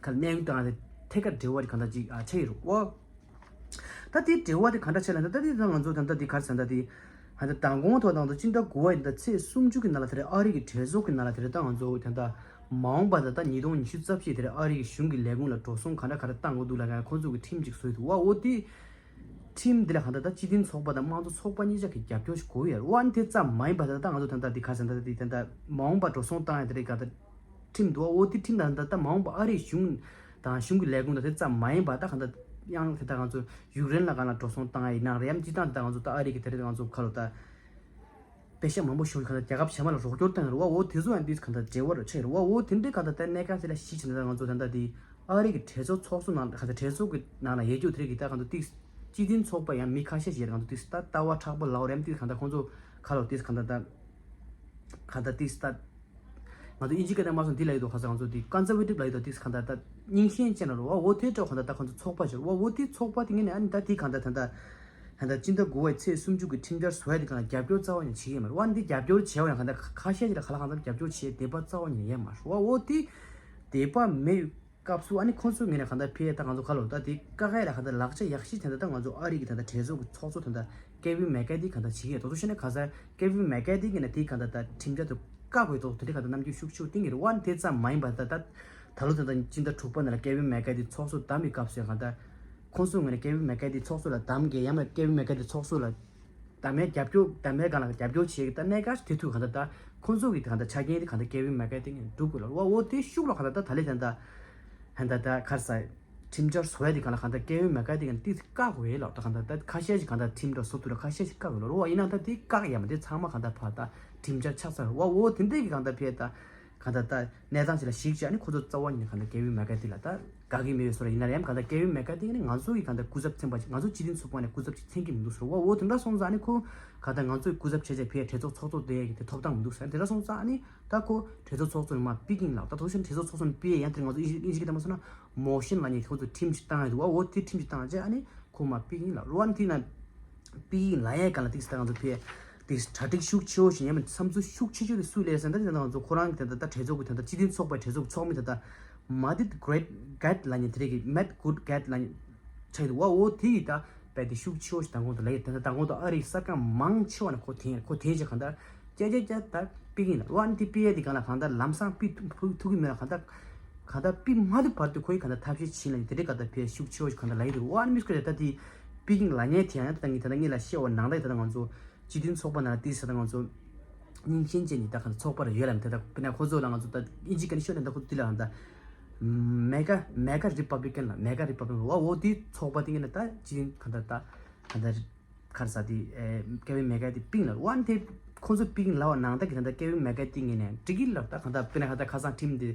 ག་ད་གནས་དབྱུང་བཏང་ཡ་དེ་ཐད་ཀར་འབྲེལ་བ་དེ་ག་ད་ཅིག་ཨ་ཆགས་ཡོད་རེད་བ། ད་དེའི་འབྲེལ་བ་དེ་ག་འདྲ་བྱས་ལབ་ན། ད་དེ་ད་ང་ཚོ་ད་ལྟ་དེ་ག་རེ་ཟེར་ན། ད་དེ་ད་ལྟ་མདང་དགོང་ཐོག་དང་དུ་སྤྱི་ཟླ་དགུ་པ་ཡི་ད་ཚེས་སུམ་ཅུ་གི་ནང་ལ་དེ་རེད་ཨ་རི་གི་གྲོས་ཚོགས་ཀྱི་ནང་ལ་དེ་རེད་ད་ང་ཚོ་ད་ལྟ་མ་འོངས་པ་ད་ལྟ་ཉིས་སྟོང་ཉི་ཤུ་རྩ་བཞི་དེ་རེད་ཨ་རི་གི་གཞུང་གི་ལས་ཁུངས་ལ་འགྲོ་སོང་ག་འདྲ་ག་རེ་བཏང་དགོས་འདུག་ལབ་མཁན་ཁོང་ཚོ་གི་ཁྲིམས་ཅིག་བཟོས་འདུག་བ། འོ་དེ་ཁྲིམས་འདི་ལ་ག་ད་ལྟ་སྤྱི་མཐུན་ཚོགས་པ་དང་དམངས་གཙོ་ཚོགས་པ་གཉིས་ཆ་གི་རྒྱབ་སྐྱོར་ཞིག་དགོས་ཡོད་རེད་བ། ཨ་ནི་དེ་ཙམ་མ་ཡིན་པ་ད་ལྟ་ང་ཚོ་ད་ལྟ་དེ་ག་རེ་ཟེར་ན། ད་ལྟ་དེ་ད་ལྟ་མ་འོངས་པ་འགྲོ་སོང་བཏང་ཡ་དེ་རེད་ག་ད། ཁྲིམས་འདུག་བ། འོ་དེ་ཁྲིམས་དང་ད་ལྟ་མ་འོངས་པ་ཨ་རིའི་གཞུང་དང་གཞུང་གི་ལས་ཁུངས་དང་དེ་ཙམ་མ་ཡིན་པ་ད་གང་ལྟར་ཡང་དེ་ལྟར་ང་ཚོ་ཡུཀ་རེན་ལ་གང་ལ་འགྲོ་སོང་བཏང་ཡ་ཡིན་ན་རེད། ཡང་སྤྱིར་བཏང་དེ་ལྟར་ང་ཚོ་ད་ཨ་རི་གི་དེ་རིང་ང་ཚོ་ཁ་ལོ་ད་པེ་ཤ་མང་པོ་ཞིག་གང་ལྟར་རྒྱལ་ཁབ་གཞན་པ་ལ་རོགས་སྐྱོར་བཏང་ཡོད་རེད་བ། འོ་དེ་ཚོ་ཡང་དེ་གང་ལྟར་འབྲེལ་བ་རེ་ཆགས་ཡོད་རེད་བ། འོ་དེ་འདྲའི་གང་ལྟར་ད་གནད་འགག་དེ་ལ་གཞིགས་བྱས་ན་ད་ང་ཚོ་ད་ལྟ་དེ་ཨ་རི་གི་གྲོས་ཚོགས་ཚོགས་གཙོ་ནང་གང་ལྟར་གྲོས་ཚོགས་ཀྱི་ནང་ལ་ཡོད་རྒྱུ་དེ་རིང་གི་ད་གང་ལྟར་ཏིག་སྤྱི་མཐུན་ཚོགས་པ་ཡང་མི་ཁ་ཤས་ཤིག་ཡོད་རེད། གང་ལྟར་ཏིག་ད་ལྟ་བ་མཁྲེགས་པོ་ལབ་རེད། ཡང་ཏིག་གང་ལྟར་ཁོང་ཚོ་ཁ་ལོ་ཏིག་གང་ལྟར་ད་གང་ལྟར་ཏིག་ད། ང་ཚོ་ཨིན་ཇི་སྐད་ནང་མ་སོང་འདི་ལ་ཡོད་དོ། ཁ་སང་ང་ཚོ་འདི་ཀོན་སར་ཝེ་ཊིབ་ལ་ཡོད་དོ། ཏིག་གང་ལྟར་ད་རྙིང་ཞེན་ཅན་ལ་རོ་བ། འོ་དེ་འདྲ་གང་ལྟར་ད་ཁོང་ཚོ་ཚོགས་པ་ཞིག་རོ་བ། འོ་དེ་ཚོགས་པ་དེ་ངས་ནས་ཨ་ནི་ད་དེ་གང་ལྟར་ད་ལྟ་ད་ལྟ་སྤྱི་ཟླ་དགུ་པའི་ཚེས་སུམ་ཅུ་གི་ཁྲིམས་འཆར་བཟོ་ཡ་དེ་གང་ལ་རྒྱབ་སྐྱོར་རྩ་བ་ནས་བྱེད་ཀྱི་མ་རེད་བ། ཨ་ནི་འདི་རྒྱབ་སྐྱོར་བྱས་པ་ཡང་གང་ལྟར་ཁ་ཤས་ཅིག་ལ་ག་ལ་གང་ལྟར་རྒྱབ་སྐྱོར་བྱེད་དད་པ་རྩ་བ་ནས་ཡོད་མ་རེད་བ། འོ་དེ་དད་པ་མེད་སྐབས་སུ་ཨ་ནི་ཁོང་ཚོའི་ངོས་ནས་གང་ལྟར་ཕེ་ད་ང་ཚོ་ཁ་ལོ་ད་དེ་བཀག་ཡ་ལ་གང་ལྟར་ལག་ཆ་ཡག་ཤོས་དེ་འདྲ་ད་ང་ཚོ་ཨ་རི་གི་ད་ལྟ་གྲོས་ཚོགས་ཀྱི་ཚོགས་གཙོ་ད་ལྟ་ཀེ་ཝིན་མེ་ཀེ་ཐི་གང་ལྟར་བྱེད་ཀྱི་ཡོད། དོ་ཚོ་ཤེས་ན་ག་ས་ཀེ་ཝིན་མེ་ཀེ་ཐི་གི་ནས་དེ་གང་ལྟར་ད་ཁྲིམས་འཆར་དུ་བཀག་དགོས་དོ་དེ་འདྲ་གང་ལྟར་རྣམ་འགྱུར་ཤུགས་ཆེ་བསྟན་གྱི་རེད་བ། དེ་ཙམ་མ་ཡིན་པར་ད་ད་ད་ལོ་ད་ལྟ་སྤྱི་ཟླ་དྲུག་པ་ནང་ལ་ཀེ་ཝིན་མེ་ཀེ་ཐི་ཚོགས་གཙོ་བདམས་པའི་སྐབས་སུ་ཡང་གང་ལྟར་ཁོང་ཚོའི་ངོས་ནས་ཀེ་ཝིན་མེ་ཀེ་ཐི་ཚོགས་གཙོ་ལ་གདམ་གྱི་ཡང་མེད། ཀེ་ཝིན་མེ་ཀེ་ཐི་ཚོགས་གཙོ་ལ་གདམ་ཡ་རྒྱབ་སྐྱོར་གདམ་ཡ་སྒང་ལ་རྒྱབ་སྐྱོར་བྱེད་ཀྱི་ད་གནད་འགག་དེ་དུས་གང་ལྟར་ད་ཁོང་ཚོ་གི་ད་གང་ལྟར་ཆ་རྐྱེན་དེ་གང་ལྟར་ཀེ་ཝིན་མེ་ཀེ་ཐི་ངོས་ནས་སྒྲུབ་དགོས་ལ་རོ་བ། འོ་དེ་ཤུགས་ལ་གང་ལྟར་ད་ད་ལས་ད་ད་ད་ད་ག་རེ་ཟེར། ཁྲིམས་འཆར་བཟོ་ཡ་དེ་གང་ལ་གང་ལྟར་ཀེ་ཝིན་མེ་ཀ་ཏི་གི་ཏིས་བཀག་དགོས་ལགས། ད་གང་ལྟར་ད་ཁ་ཤས་ཤིག་གང་ལྟར་ཁྲིམས་འདྲ་བཟོ་ཐུབ་ལ་ཁ་ཤས་ཤིག་བཀག་དགོས་ལགས། རོ་བ་ཡིན་ན་ད་དེ་བཀག་ཡ་མ་དེ་ཚང་མ་གང་ལྟར་ཕར་ད་ཁྲིམས་འཆར་ཆགས་ཚར་བ་འོ་དེ་འདྲས་ཀྱི་གང་ལྟར་ཕར་ད་གང་ལྟར་ད་གནས་སྟངས་ཅིག་ལ་གཞིགས་བྱས་ཨ་ནི་ཁོ་ཚོ་རྩ་བ་ཉིད་ནས་གང་ལྟར་ཀེ་ཝིན་མེ་ཀ་ཏི་ལ་ད་དགའ་གི་མེད་པའི་བཟོ་འདྲ་ཡིན་ན་ཡང་གང་ལྟར་ཀེ་ཝིན་མེ་ཀ་ཏི་ནི་ང་ཚོ་གི་གང་ལྟར་སྐུ་ཚབ་ཚན་པ་ཅིག་ང་ཚོ་སྤྱི་མཐུན་ཚོགས་པ་ནས་སྐུ་ཚབ་ཅིག་མཚན་གྱི་མི་འདུག་ཟེར་བ་འོ་དེ་འདྲ་སོང་ཙང་ཨ་ནི་ཁོ་གང་ལྟར་ང་ཚོའི་སྐུ་ཚབ་བྱས་བྱས་ཕར་གྲོས་ཚོགས་ཚོགས་གཙོ་དེ་གི་དེ་ཐོབ་ཐང་མི་འདུག་ཟེར་དེ་འདྲ་སོང་ཙང་ཨ་ནི། ད་ཁོ་གྲོས་ཚོགས་ཚོགས་གཙོ་ནས་མར་པིག་ཨིན་ལགས། ད་དོ་ཤན་གྲོས་ཚོགས་ཚོགས་གཙོ་ནས་པིག་ཨིན་ཡང་དེར་ང་ཚོ་ཨིན་ཇི་ཨིན་ཇི་སྐད་དུ་མ་སོང་ན་མོ་ཤན་ལབ་མཁན་ཁོ་ཚོ་ཁྲིམས་ཅིག་བཏང་ཡོད་འདུག་བ། འོ་དེ་ཁྲིམས་ཅིག་བཏང་རྗེས་ཨ་ནི་ཁོ་མར་པིག་ཨིན་ལགས། རོ་ཨ་ནི་དེ་ན་པིག་ཨིན་ལབ་ཡས་ག་ལ་ཏིག་ཙམ་ད་ང་ཚོ་ཕར་ཏིག་གྲ་སྒྲིག་ཤུགས་ཆེ་བོ་ཞིག་ཡིན་མིན་བསམ་ཚུལ་ཤུགས་ཆེ་ཤོས་དེ་སུས་སླེབས་ཟེར་ན་ད་ང་ཚོ་ཁོ་རང་གི་དེ་ད་ད་གྲོས་ཚོགས་ཀྱི་དེ་ད་སྤྱི་མཐུན་ཚོགས་པའི་གྲོས་ཚོགས་ཚོགས་མི་དེ་ད་མ་དིད་གྲེད་གྷེད་ལབ་མཁན་དེ་རིགས་ཀྱི་མེད་གུད་གྷེད་ལབ་མཁན་ཆགས་འདུག་བ། འོ་དེ་ཡིས་ད་རྦད་དེ་ཤུགས་ཆེ་བོ་ཞིག་མདང་དགོང་དུ་ལབ་ཡོད། ད་ལྟ་མདང་དགོང་དུ་ཨ་རིའི་གསར་ཁང་མང་ཆེ་བ་ནས་ཁོ་དེ་ཁོ་དེ་ཅིག་གང་ལྟར་ཀྱ་ཀྱ་ཀྱ་ད་པིག་ཨིན་ལགས། ཨ་ནི་དེ་པིག་ཡས་དེ་གང་ལ་གང་ལྟར་ལམ་སང་པིག་ཐུབ་ཐུབ་ཀྱི་མེད་ལ་གང་ལྟར་གང་ལྟར་པིག་མ་ཐུབ་བར་དུ་ཁོ་ཡིས་གང་ལྟར་ཐབས་ཤེས་བྱིན་ལ་དེ་འདྲའི་གང་ལྟར་ཕར་ཤུགས་ཆེ་བོ་ཞིག་གང་ལྟར་ལབ་ཡི་འདུག་ཨ་ནི་མི་སྐོར་ད་དེ་པིག་ཨིན་ལབ་མཁན་དེ་ཡང་ད་ལྟ་ངས་ད་ལྟ་ངས་ལ་བཤད་པ་ནང་ལྟར་ད་ལྟ་ང་ཚོ་སྤྱི་མཐུན་ཚོགས་པ་ནང་ལ་དེ་ཟེར་ད་ང་ཚོ་རྙིང་ཞེན་ཅན་གྱི་ད་གང་ལྟར་ཚོགས་པ་རེ་ཡོད་ལ་ད་ལྟ་དཔེར་ན་ཁོ་ཚོ་ལ་ང་ཚོ་ད་ཨིན་ཇི་སྐད་ནས་ཤོད་ན་ད་ཁོ་དེ་ལ་གང་ལྟར་མེ་ག་མེ་ག་རི་པབ་ལི་ཀན་ལ་མེ་ག་རི་པབ་ལི་ཀན་ལ་འོ་དེ་ཚོགས་པ་དེ་ངས་ན་ད་སྤྱི་མཐུན་གང་ལྟར་ད་གང་ལྟར། ག་རེ་ཟེར་དེ་ཨེ་ཀེ་ཝིན་མེ་ཀ་ཏི་པིག་ཨིན་ལབ་ཝ་ཨ་ནི་དེ་ཁོ་ཚོ་པིག་ཨིན་ལབ་པ་ནང་ལྟར་གྱི་ད་ལྟ་ཀེ་ཝིན་མེ་ཀ་ཏི་ངོས་ནས་འགྲིག་གི་ལབ། ད་གང་ལྟར་དཔེར་ན་གང་ལྟར་ཁ་སང་ཁྲིམས་དེ་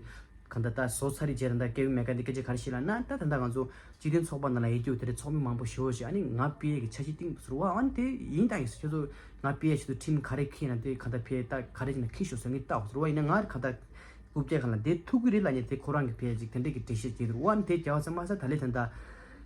གང་ལྟར་ད་བཟོ་ཚར་རེད་བྱས་ད་ལྟ་ཀེ་ཝིན་མེ་ཀ་ཏི་སྐད་ཆ་ག་རེ་བཤད་ལབ་ན། ད་ད་ལྟ་ང་ཚོ་སྤྱི་མཐུན་ཚོགས་པ་ནང་ལ་ཡོད་རྒྱུ་དེ་རེད། ཚོགས་མི་མང་པོ་ཞེ་པོ་ཞིག་ཨ་ནི་ང་པི་ཨེ་གི་འཆར་གཞི་བཏིང་འདུག་ཟེར་ཝ་ཨ་ནི་དེ་ཡིན་ད་ཡིན་ཟེར། ཁྱོད་ཚོ་ང་པི་ཨེ་ཞིག་ཏུ་ཁྲིམས་ག་རེ་འཁྱེར་ན་དེ་གང་ལྟར་ཕར་ད་ག་རེ་བྱས་ན་འཁྱེར་ཤོག་ཟེར་ངས་བལྟ་འོ་ཟེར་ཝ། ཡིན་ན་ང་གང་ལྟར་རྐུབ་བཀྱག་སྒང་ལ་བསྡད་ཐུབ་ཀྱི་རེད་ལབ་མཁན་དེ་ཁོ་རང་གིས་ཕར་ཅིག་དེ་འདྲས་ཀྱི་འགྲེལ་བཤད་བྱས་འདུག་ཝ། ཨ་ནི་དེ་རྒྱལ་བ་ཚེ་མ་ས་ད་ལས་ད་ལྟ་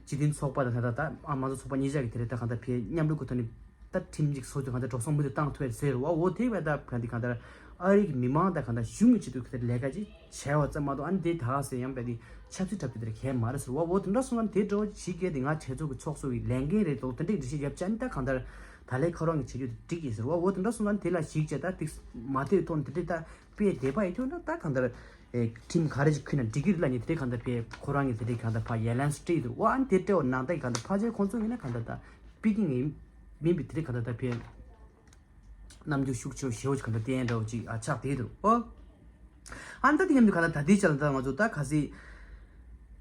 སྤྱི་མཐུན་ཚོགས་པ་དང་ད་ལྟ་ད་ཨ་མང་གཙོ་ཚོགས་པ་གཉིས་ཆ་གི་དེ་རེད། ད་གང་ལྟར་ཕར་མཉམ་རུབ་ཀྱི་ཐོག་ནས་ད་ཁྲིམས་ཅིག་བཟོ་རྒྱུ་གང་ལྟར་འགྲོ་སོང་མུ་མཐུད་བཏང་ཐུབ་ཡ་ཟེར་ཝ། འོ་དེ་བས་ད་གང་དེ་གང་ལྟར་ཨ་རི་གི་མི་མང་དང་གང་ལྟར་གཞུང་གི་ཆེད་དུ་ག་ལས་ཀ་ཅིག་བྱས་པ་ཙམ་མ་གཏོགས་ཨ་ནི་དེ་ད་ག་ཟེ་ཡང་བས་དེ་ཆབ་སྲིད་འཁྲབ་རྒྱུ་དེ་རེད་གས་མ་རེད་ཟེར་ཝ། འོ་དེ་འདྲ་སོང་ཙང་དེ་འདྲ་བོ་ཞིག་གས་དེ་ང་གྲོས་ཚོགས་ཀྱི་ཚོགས་གཙོ་གི་ལས་འགན་རེད་དོ། དེ་འདྲས་འགྲེལ་བཤད་རྒྱབ་ཅན་ད་གང་ལྟར་ད་ལས་ཁོ་རང་གི་བྱེད་རྒྱུ་དེ་འགྲིག་ཡིན་ཟེར་ཝ། འོ་དེ་འདྲ་སོང་ཙང་དེ་ལ་གཞིགས་བྱས་ད་ཏིག་མ་ལྟོས་ཐོག་དེ་འདྲས་ད། དཔེ་བདེ་པ་ཡིན་ཐུབ་ན་ད་གང་ལྟར་ཨེ་ཁྲིམས་ག་རེ་ཞིག་འཁྱེར་ན་འགྲིག་གི་རེད་ལབ་མཁན་དེ་འདྲས་གང་ལྟར་ཕར་ཁོ་རང་གིས་དེ་འདྲས་གང་ལྟར་ཕར་ཡ་ལན་སྤྲད་འདུག་ཝ། ཨ་ནི་དེ་སྤྲད་པ་ནང་ལྟར་གང་ལྟར་ཕལ་ཆེར་ཁོང་ཚོ་ཡིན་ན་གང་ལྟར་ད་པིག་ཨིན་མིན་པའི་དེ་འདྲས་གང་ལྟར་ད་ཕར་རྣམ་འགྱུར་ཤུགས་ཆེ་བོ་ཞེ་པོ་ཞིག་གང་ལྟར་བསྟན་འདྲ་བོ་ཅིག་ཨ་ཆགས་བསྡད་འདུག་ཨོ། ཨ་ནི་ད་དེ་མཉམ་དུ་གང་ལྟར་ད་ལྟའི་ཆ་ལ་ད་ང་ཚོ་ད་གལ་སྲིད་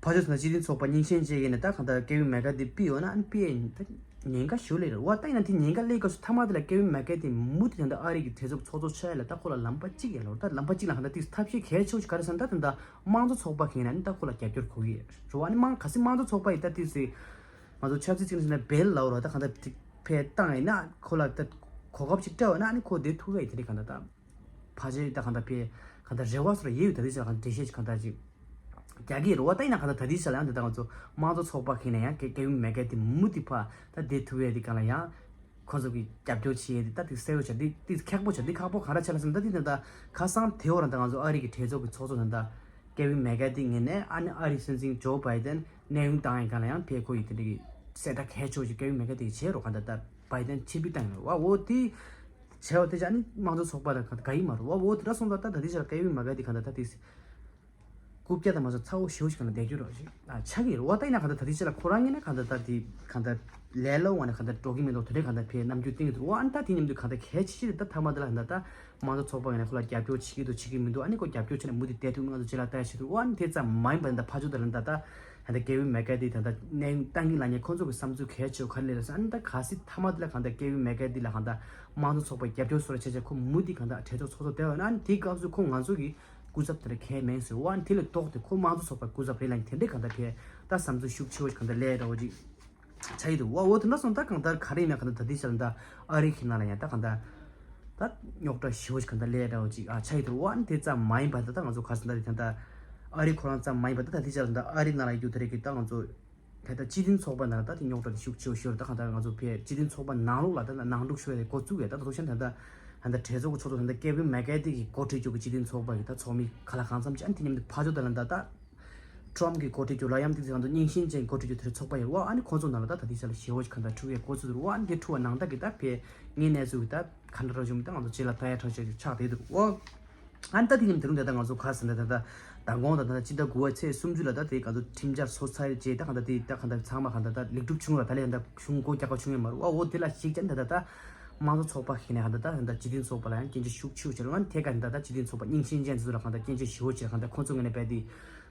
ཕར་ཕྱོགས་ཚོ་ན་སྤྱི་མཐུན་ཚོགས་པ་རྙིང་ཞེན་བྱེད་མཁན་ནས་ད་གང་ལྟར་ཀེ་ཝིན་མེ་ཀ་ཏི་པིག་ཨིན་ཡོད་ན་ཨ་ནི་པིག་ཨིན་ད། ཉེན་ཁ་ཞེ་པོ་སླེབས་རེད་ཝ། ད་ཡིན་ན་དེ་ཉེན་ཁ་སླེབས་སྐབས་སུ་མཐའ་མ་དེ་ལ་ཀེ་ཝིན་མེ་ཀ་ཏི་མུ་མཐུད་ད་ལྟ་ཨ་རི་གི་གྲོས་ཚོགས་ཚོགས་གཙོ་ཆགས་ཡ་ལ་ད་ཁོ་ལ་ལམ་པ་གཅིག་ཡ་ལོ། ད་ལམ་པ་གཅིག་ལ་གང་ལྟར་ཏིག་ཐབས་ཤེས་གལ་ཆེ་བོ་ཞིག་ག་རེ་ཟེར་ན་ད་ད་ལྟ་དམངས་གཙོ་ཚོགས་པ་གིས་ན་ནི་ད་ཁོ་ལ་རྒྱབ་སྐྱོར་དགོས་ཀྱི་རེད་ཝ། ཨ་ནི་དམངས་གལ་སྲིད་དམངས་གཙོ་ཚོགས་པ་ཡིས་ད་ཏིག་སེ་ང་ཚོ་ཆབ་སྲིད་ཅིག་ཟེར་ན་བེལ་ལའོ་ར་ད་གང་ལྟར་ཏིག་ཕར་བཏང་ཡིན་ན་ཁོ་ལ་ད་གོ་སྐབས་ཅིག་སྤྲད་པ་ན་ཨ་ནི་ཁོ་བསྡད་ཐུབ་ཡ་ཡི་དེ་རེད་གང་ལྟར་ད། ཕལ་ཆེར་ད་གང་ལྟར་ཕར་གང་ལྟར་རེ་བ་སོགས་ཡོད་ཡོད། ད་ལྟའི་ཆ་ལ་གང་ལྟར་འགྲེལ་བཤད་ཅིག་གང་ལྟར་ཅིག་རྒྱག་གི་རེད་ཝ། ད་ཡིན་ན་གང་ལྟར་ད་ལྟའི་ཆ་ལ་ཡང་ད་ལྟ་ང་ཚོ་དམངས་གཙོ་ཚོགས་པ་ཁེ་ན་ཡང་ཀེ་ཀེ་ཝིན་མེ་ཀ་ཏི་མུ་མཐུད་ཕར་ད་བསྡད་ཐུབ་ཡས་དེ་གང་ལ་ཡང་ཁོ་ཚོ་གི་རྒྱབ་སྐྱོར་བྱེད་ཡས་དེ་ད་དེ་གསལ་བོ་ཆགས། དེ་དེ་ཁག་པོ་ཆགས། དེ་ཁག་པོ་གང་འདྲ་ཆགས་ལ་ཟེར་ན་ད་དེ་ད་ལྟ་ཁ་སང་དེ་འོ་རང་ད་ང་ཚོ་ཨ་རི་གི་གྲོས་ཚོགས་ཀྱི་ཚོགས་གཙོ་ད་ལྟ་ཀེ་ཝིན་མེ་ཀ་ཏི་ངོས་ནས་ཨ་ནི་ཨ་རིའི་སྲིད་འཛིན་ཇོ་བྷའི་ཏན་གནས་དབྱུང་བཏང་ཡས་གང་ལ་ཡང་ཕར་ཁོ་ཡི་དེ་འདྲ་གི་གསལ་བརྡ་གལ་ཆེ་བོ་ཞིག་ཀེ་ཝིན་མེ་ཀ་ཏི་གིས་བྱས་རོགས་གང་ལྟར་ད་བྷའི་ཏན་ཕྱིར་འབུད་བཏང་ཡོད་རེད་ཝ། འོ་དེ། བྱས་པ་དེ་ཅག་ནི་དམངས་གཙོ་ཚོགས་པ་དང་ག་ཡིན་མ་རུང་བ། འོ་དེ་འདྲ་སོང་ཙང་ད་ད་ལྟའི་ཆར་ཀེ་ཝིན་མེ་ཀ་ཏི་གང་ལྟར་ད་དེ་རྐུབ་བཀྱག་དང་མ་སོང་ཚ་བོ་ཞེ་པོ་ཞིག་གང་ལ་བསྡད་རྒྱུ་རོ་ཞིག་ཨ་ཆགས་ཀྱི་རེད་བ། ད་ཡིན་ན་གང་ལྟར་ད་ལྟའི་ཆར་ལ་ཁོ་རང་ངོས་ནས་གང་ལྟར་ད་དེ་གང་ལྟར་ལས་སླ་བོ་ངང་ནས་གང་ལྟར་འགྲོ་གི་མི་འདུག་དེ་འདྲའི་གང་ལྟར་ཕར་རྣམ་འགྱུར་བསྟན་གྱི་འདུག་ཨ་ནི་ད་དེ་མཉམ་དུ་གང་ལྟར་གལ་ཆེ་ཆེ་རེད། ད་མཐའ་མ་དེ་ལ་གང་ལྟར་ད་དམངས་གཙོ་ཚོགས་པ་ངོས་ནས་ཁོ་ལ་རྒྱབ་སྐྱོར་བྱེད་ཀྱི་འདུག་བྱེད་ཀྱི་མི་འདུག་ཨ་ནི་ཁོ་རྒྱབ་སྐྱོར་བྱས་ནས་མུ་མཐུད་བསྡད་ཐུབ་ང་ཚོ་རྗེས་ལ་ལྟ་ཡ་བྱེད་འདུག་ཨ་ནི་དེ་ཙམ་མ་ཡིན་པ་ད་ཕར་ཕྱོགས་དེ་ལ་ད་ད་ད་ལྟ་ཀེ་ཝིན་མེ་ཀ་ཏི་ད་ལྟ་གནས་དབྱུང་བཏང་གི་ལབ་མཁན་ཁོ་ཚོ་གི་བསམ་ཚུལ་གལ་ཆེ་བ་ག་རེ་རེད་ཟེར་ན། ཨ་ནི་ད་གལ་སྲིད་མཐའ་མ་དེ་ལ་གང་ལྟར་ཀེ་ཝིན་མེ་ཀ་ཏི་ལ་གང་ལྟར་དམངས་གཙོ་ཚོགས་པའི་རྒྱབ་སྐྱོར་སོགས་ལ་བྱས་བྱས་ཁོ་མུ་མཐུད་གང་ལྟར་གྲོས་ཚོགས་ཚོགས་ཚོགས་བསྡད་པ་ན་ཨ་ནི་དེའི་སྐབས་སུ་ཁོ་ང་ཚོ་གི་སྐུ་ཚབ་དེ་འདྲ་གང་ཡང་མེད་ཟེར་བ། ཨ་ནི་དེ་ལས་ལྡོག་སྟེ་ཁོ་དམངས་གཙོ་ཚོགས་པའི་སྐུ་ཚབ་རེད་ལབ་མཁན་དེ་འདྲས་གང་ལྟར་ཕར་ད་བསམ་ཚུལ་ཤུགས་ཆེ་བོ་ཞིག་གང་ལྟར་སླེབས་འདྲ་བོ་ཅིག་ཆགས་ཡི་འདུག་བ། འོ་དེ་འདྲ་སོང་ད་གང་ལྟར་ག་རེ་ཡིན་ན་གང་ལྟར་ད་ལྟའི་ཆར་ད་ཨ་རི་གི་ནང་ལ་ཡང་ད་གང་ལྟར་ད་རྙོག་དྲ་ཞེ་པོ་ཞིག་གང་ལྟར་སླེབས་འདྲ་བོ་ཅིག་ཨ་ཆགས་ཡི་འདུག་བ། ཨ་ནི་དེ་ཙམ་མ་ཡིན་པ་ད་ད་ང་ཚོ་ག་རེ་ཟེར་ད་རེད་ད་ཨ་རི་ཁོ་རང་ཙམ་མ་ཡིན་པ་ད་ད་ལྟའི་ཆར་ད་ཨ་རི་ནང་ལ་ཡོད་དེ་རེད་གི་ད་ང་ཚོ་ད་ལྟ་སྤྱི་མཐུན་ཚོགས་པ་ནང་ལ་ད་དེ་རྙོག་དྲ་དེ་ཤུགས་ཆེ་བོ་ཤོར། ད་གང་ལྟར་ང་ཚོ་ཕར་སྤྱི་མཐུན་ཚོགས་པ་ནང་ལོགས་ལ་ད་ནང་འཁྲུག་ཤོར་ཡ་འགོ་བཙུགས་ཡ་ད་ད་དོ་ཤན་ད་ད་ད་གྲོས་ཚོགས་ཀྱི་ཚོགས་གཙོ་ད་ད་ཀེ་ཝིན་མེ་ཀ་ཏི་གིས་འགོ་ཁྲིད་རྒྱུ་གི་སྤྱི་མཐུན་ཚོགས་པ་གི་ད་ཚོགས་མི་ག་ལ་གང་འཚམ་ཅིག་ཨ་ནི་དེ་མཉམ་དུ་ཕར་ཕྱོགས་ད་ལ་ད་ད་ཊྲམ་གི་འགོ་ཁྲིད་རྒྱུ་ལ་ཡང་ཏིག་ཙམ་ང་ཚོ་རྙིང་ཞེན་ཅན་འགོ་ཁྲིད་རྒྱུ་དེ་འདྲ་ཚོགས་པ་ཡོད་རེད་བ། ཨ་ནི་ཁོང་ཚོ་ནང་ལ་ད་ད་ལྟའི་ཆར་ལ་ཞེ་པོ་ཞིག་གང་ལྟར་འཁྲུག་ཡ་འགོ་ཚུགས་འདུག་རེད་བ། ཨ་ནི་དེ་འཁྲུག་པ་ནང་ལྟར་གི་ད་ཕར་ངའི་གནས་ཚུལ་གི་ད་ག་འདྲ་ར་བྱུང་ད་ང་ཚོ་རྗེས་ལ་ལྟ་ཡ་འཕྲོ་ཆགས་ཆགས་བསྡད་འདུག་རེད་བ། ཨ་ནི་ད་དེ་ཉིན་དེ་རིང་ད་ལྟ་ང་ཚོ་ག་རེ་ཟེར་ན་ད་ད་མདང་དགོང་ད་ད་སྤྱི་ཟླ་དགུ་པའི་ཚེས་སུམ་ཅུ་ལ་ད་དེ་ང་ཚོ་ཁྲིམས་འཆར་བཟོ་ཚར་རྗེས་ད་གང་ལྟར་དེ་ད་གང་ལྟར་ཚང་མ་གང་ལྟར་ད་ལེགས་གྲུབ་བྱུང་ར། ད་ལས་ད་གཞུང་སྒོ་རྒྱག་པ་བྱུང་ཡོད་མ་རེད་བ། འོ་དེ་ལ་གཞིགས་ཀྱང་ད་ད་ད་ད་དམངས་གཙོ་ཚོགས་པ་ཞིག་ནས་གང་ལྟར་ད་གང་ལྟར་སྤྱི་མཐུན་ཚོགས་པ་ལ་ཡང་སྐྱོན་བརྗོད་ཤུགས་ཆེ་བོ་བྱས་རེད་བ། ཨ་ནི་དེ་ག་ད་ད་སྤྱི་མཐུན་ཚོགས་པ་རྙིང་ཞེན་ཅན་དེ་ཚོ་ལ་གང་ལྟར་སྐྱོན་བརྗོད་ཞེ་པོ་བྱས་གང་ལྟར་ཁོང་ཚོ་ངོས་ནས་རྦད་དེ་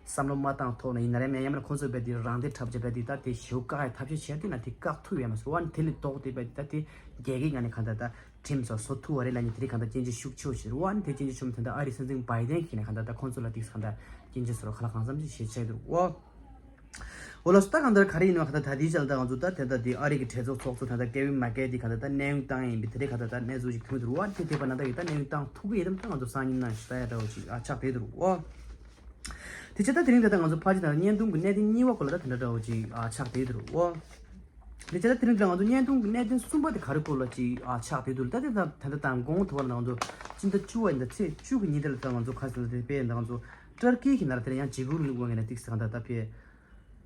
བསམ་བློ་མ་བཏང་ཐོག་ནས་ཡིན་ན་རེད། མེད་ཡང་མིན་ན་ཁོང་ཚོས་རྦད་དེ་རང་བདེ་འཁྲབ་བྱས་རྦད་དེ་ད་དེ་ཞེ་པོ་བཀག་ཡ་ཐབས་ཤེས་བྱས་དེ་ན་དེ་བཀག་ཐུབ་ཡ་མ་སོང་བ་ནི་དེ་ལས་ལྡོག་སྟེ་རྦད་དེ་ད་དེ་རྒྱལ་ཁའི་ངང་ནས་གང་ལྟར་ད་ཁྲིམས་སོགས་བཟོ་ཐུབ་པ་རེད་ལབ་ནས་དེ་རིང་གང་ལྟར་སྐྱོན་བརྗོད་ཤུགས་ཆེ་བོ་བྱས་རེད་བ། ནི་དེ་སྐྱོན་བརྗོད་ཆེན་པོ་དེ་འདྲ་ཨ་རིའི་སྲིད་འཛིན་བྷའི་ཌེན་གྱིས་ནས་གང་ལྟར་ད་ཁོང་ཚོ་ལ་དེ་གང་ལྟར་སྐྱོན་བརྗོད་སོགས་ཁ་ལ་གང་འཚམ་ཅིག་བྱས་བྱས་འདུག་བ། འོ་ལགས་སོ། ད་གང་ལྟར་ག་རེ་ཡིན་ནའང་གང་ལྟར་ད་ལྟའི་ཆར་ལ་ད་ང་ཚོ་ད་དེ་ལྟ་དེ་ཨ་རི་གི་གྲོས་ཚོགས་ཚོགས་གཙོ་ད་ལྟ་ཀེ་ཝིན་མེག་ཀེ་དེ་གང་ལྟར་ད་གནས་དབྱུང་བཏང་ཡིན་པའི་དེ་རིང་གང་ལྟར་ད་གནས་ཚུལ་ཞིག་ཐོན་འདུག་བ། དེ་དེ་བར་ན་ད་ཡིན་ད་གནས་དབྱུང་བཏང་ཐུབ་ཀྱི་ཡིན་དམ་ད་ང་ཚོ་སང་ཉིན་ནང་ཞིག་ལྟ་ཡ་འདྲ་བོ་ཞིག་ཨ་ཆགས་བསྡད་འདུག་བ། དེ་བྱས་ད་དེ་རིང་ད་ལྟ་ང་ཚོ་ཕལ་ཆེར་ད་བརྙན་ཐུང་གི་གནད་དོན་གཉིས་པ་སྐོར་ལ་ད་དེ་འདྲ་འདྲ་བོ་ཅིག་ཨ་ཆགས་བསྡད་འདུག་འོ། དེ་བྱས་ད་དེ་རིང་ད་ང་ཚོ་བརྙན་ཐུང་གི་གནད་དོན་གསུམ་པ་དེ་ག་རེ་སྐོར་ལ་ཅིག་ཨ་ཆགས་བསྡད་འདུག་ད་དེ་ད་ད་ལྟ་དང་གོང་དུ་བར་ད་ང་ཚོ་སྤྱི་ཟླ་བཅུ་པ་ཡིན་ད་ཚེས་བཅུ་གི་ཉིན་དེ་ལ་ད་ང་ཚོ་ཁ་སང་དེ་དཔེ་ཡིན་ད་ང་ཚོ་ཏར་ཀི་གི་ནང་ལ་དེ་ལ་ཡང་འཇིགས་སྐུལ་རིང་ལུགས་པ་ངན་ན་ཏིག་ཙམ་གང་ལྟར་ད་དཔེ་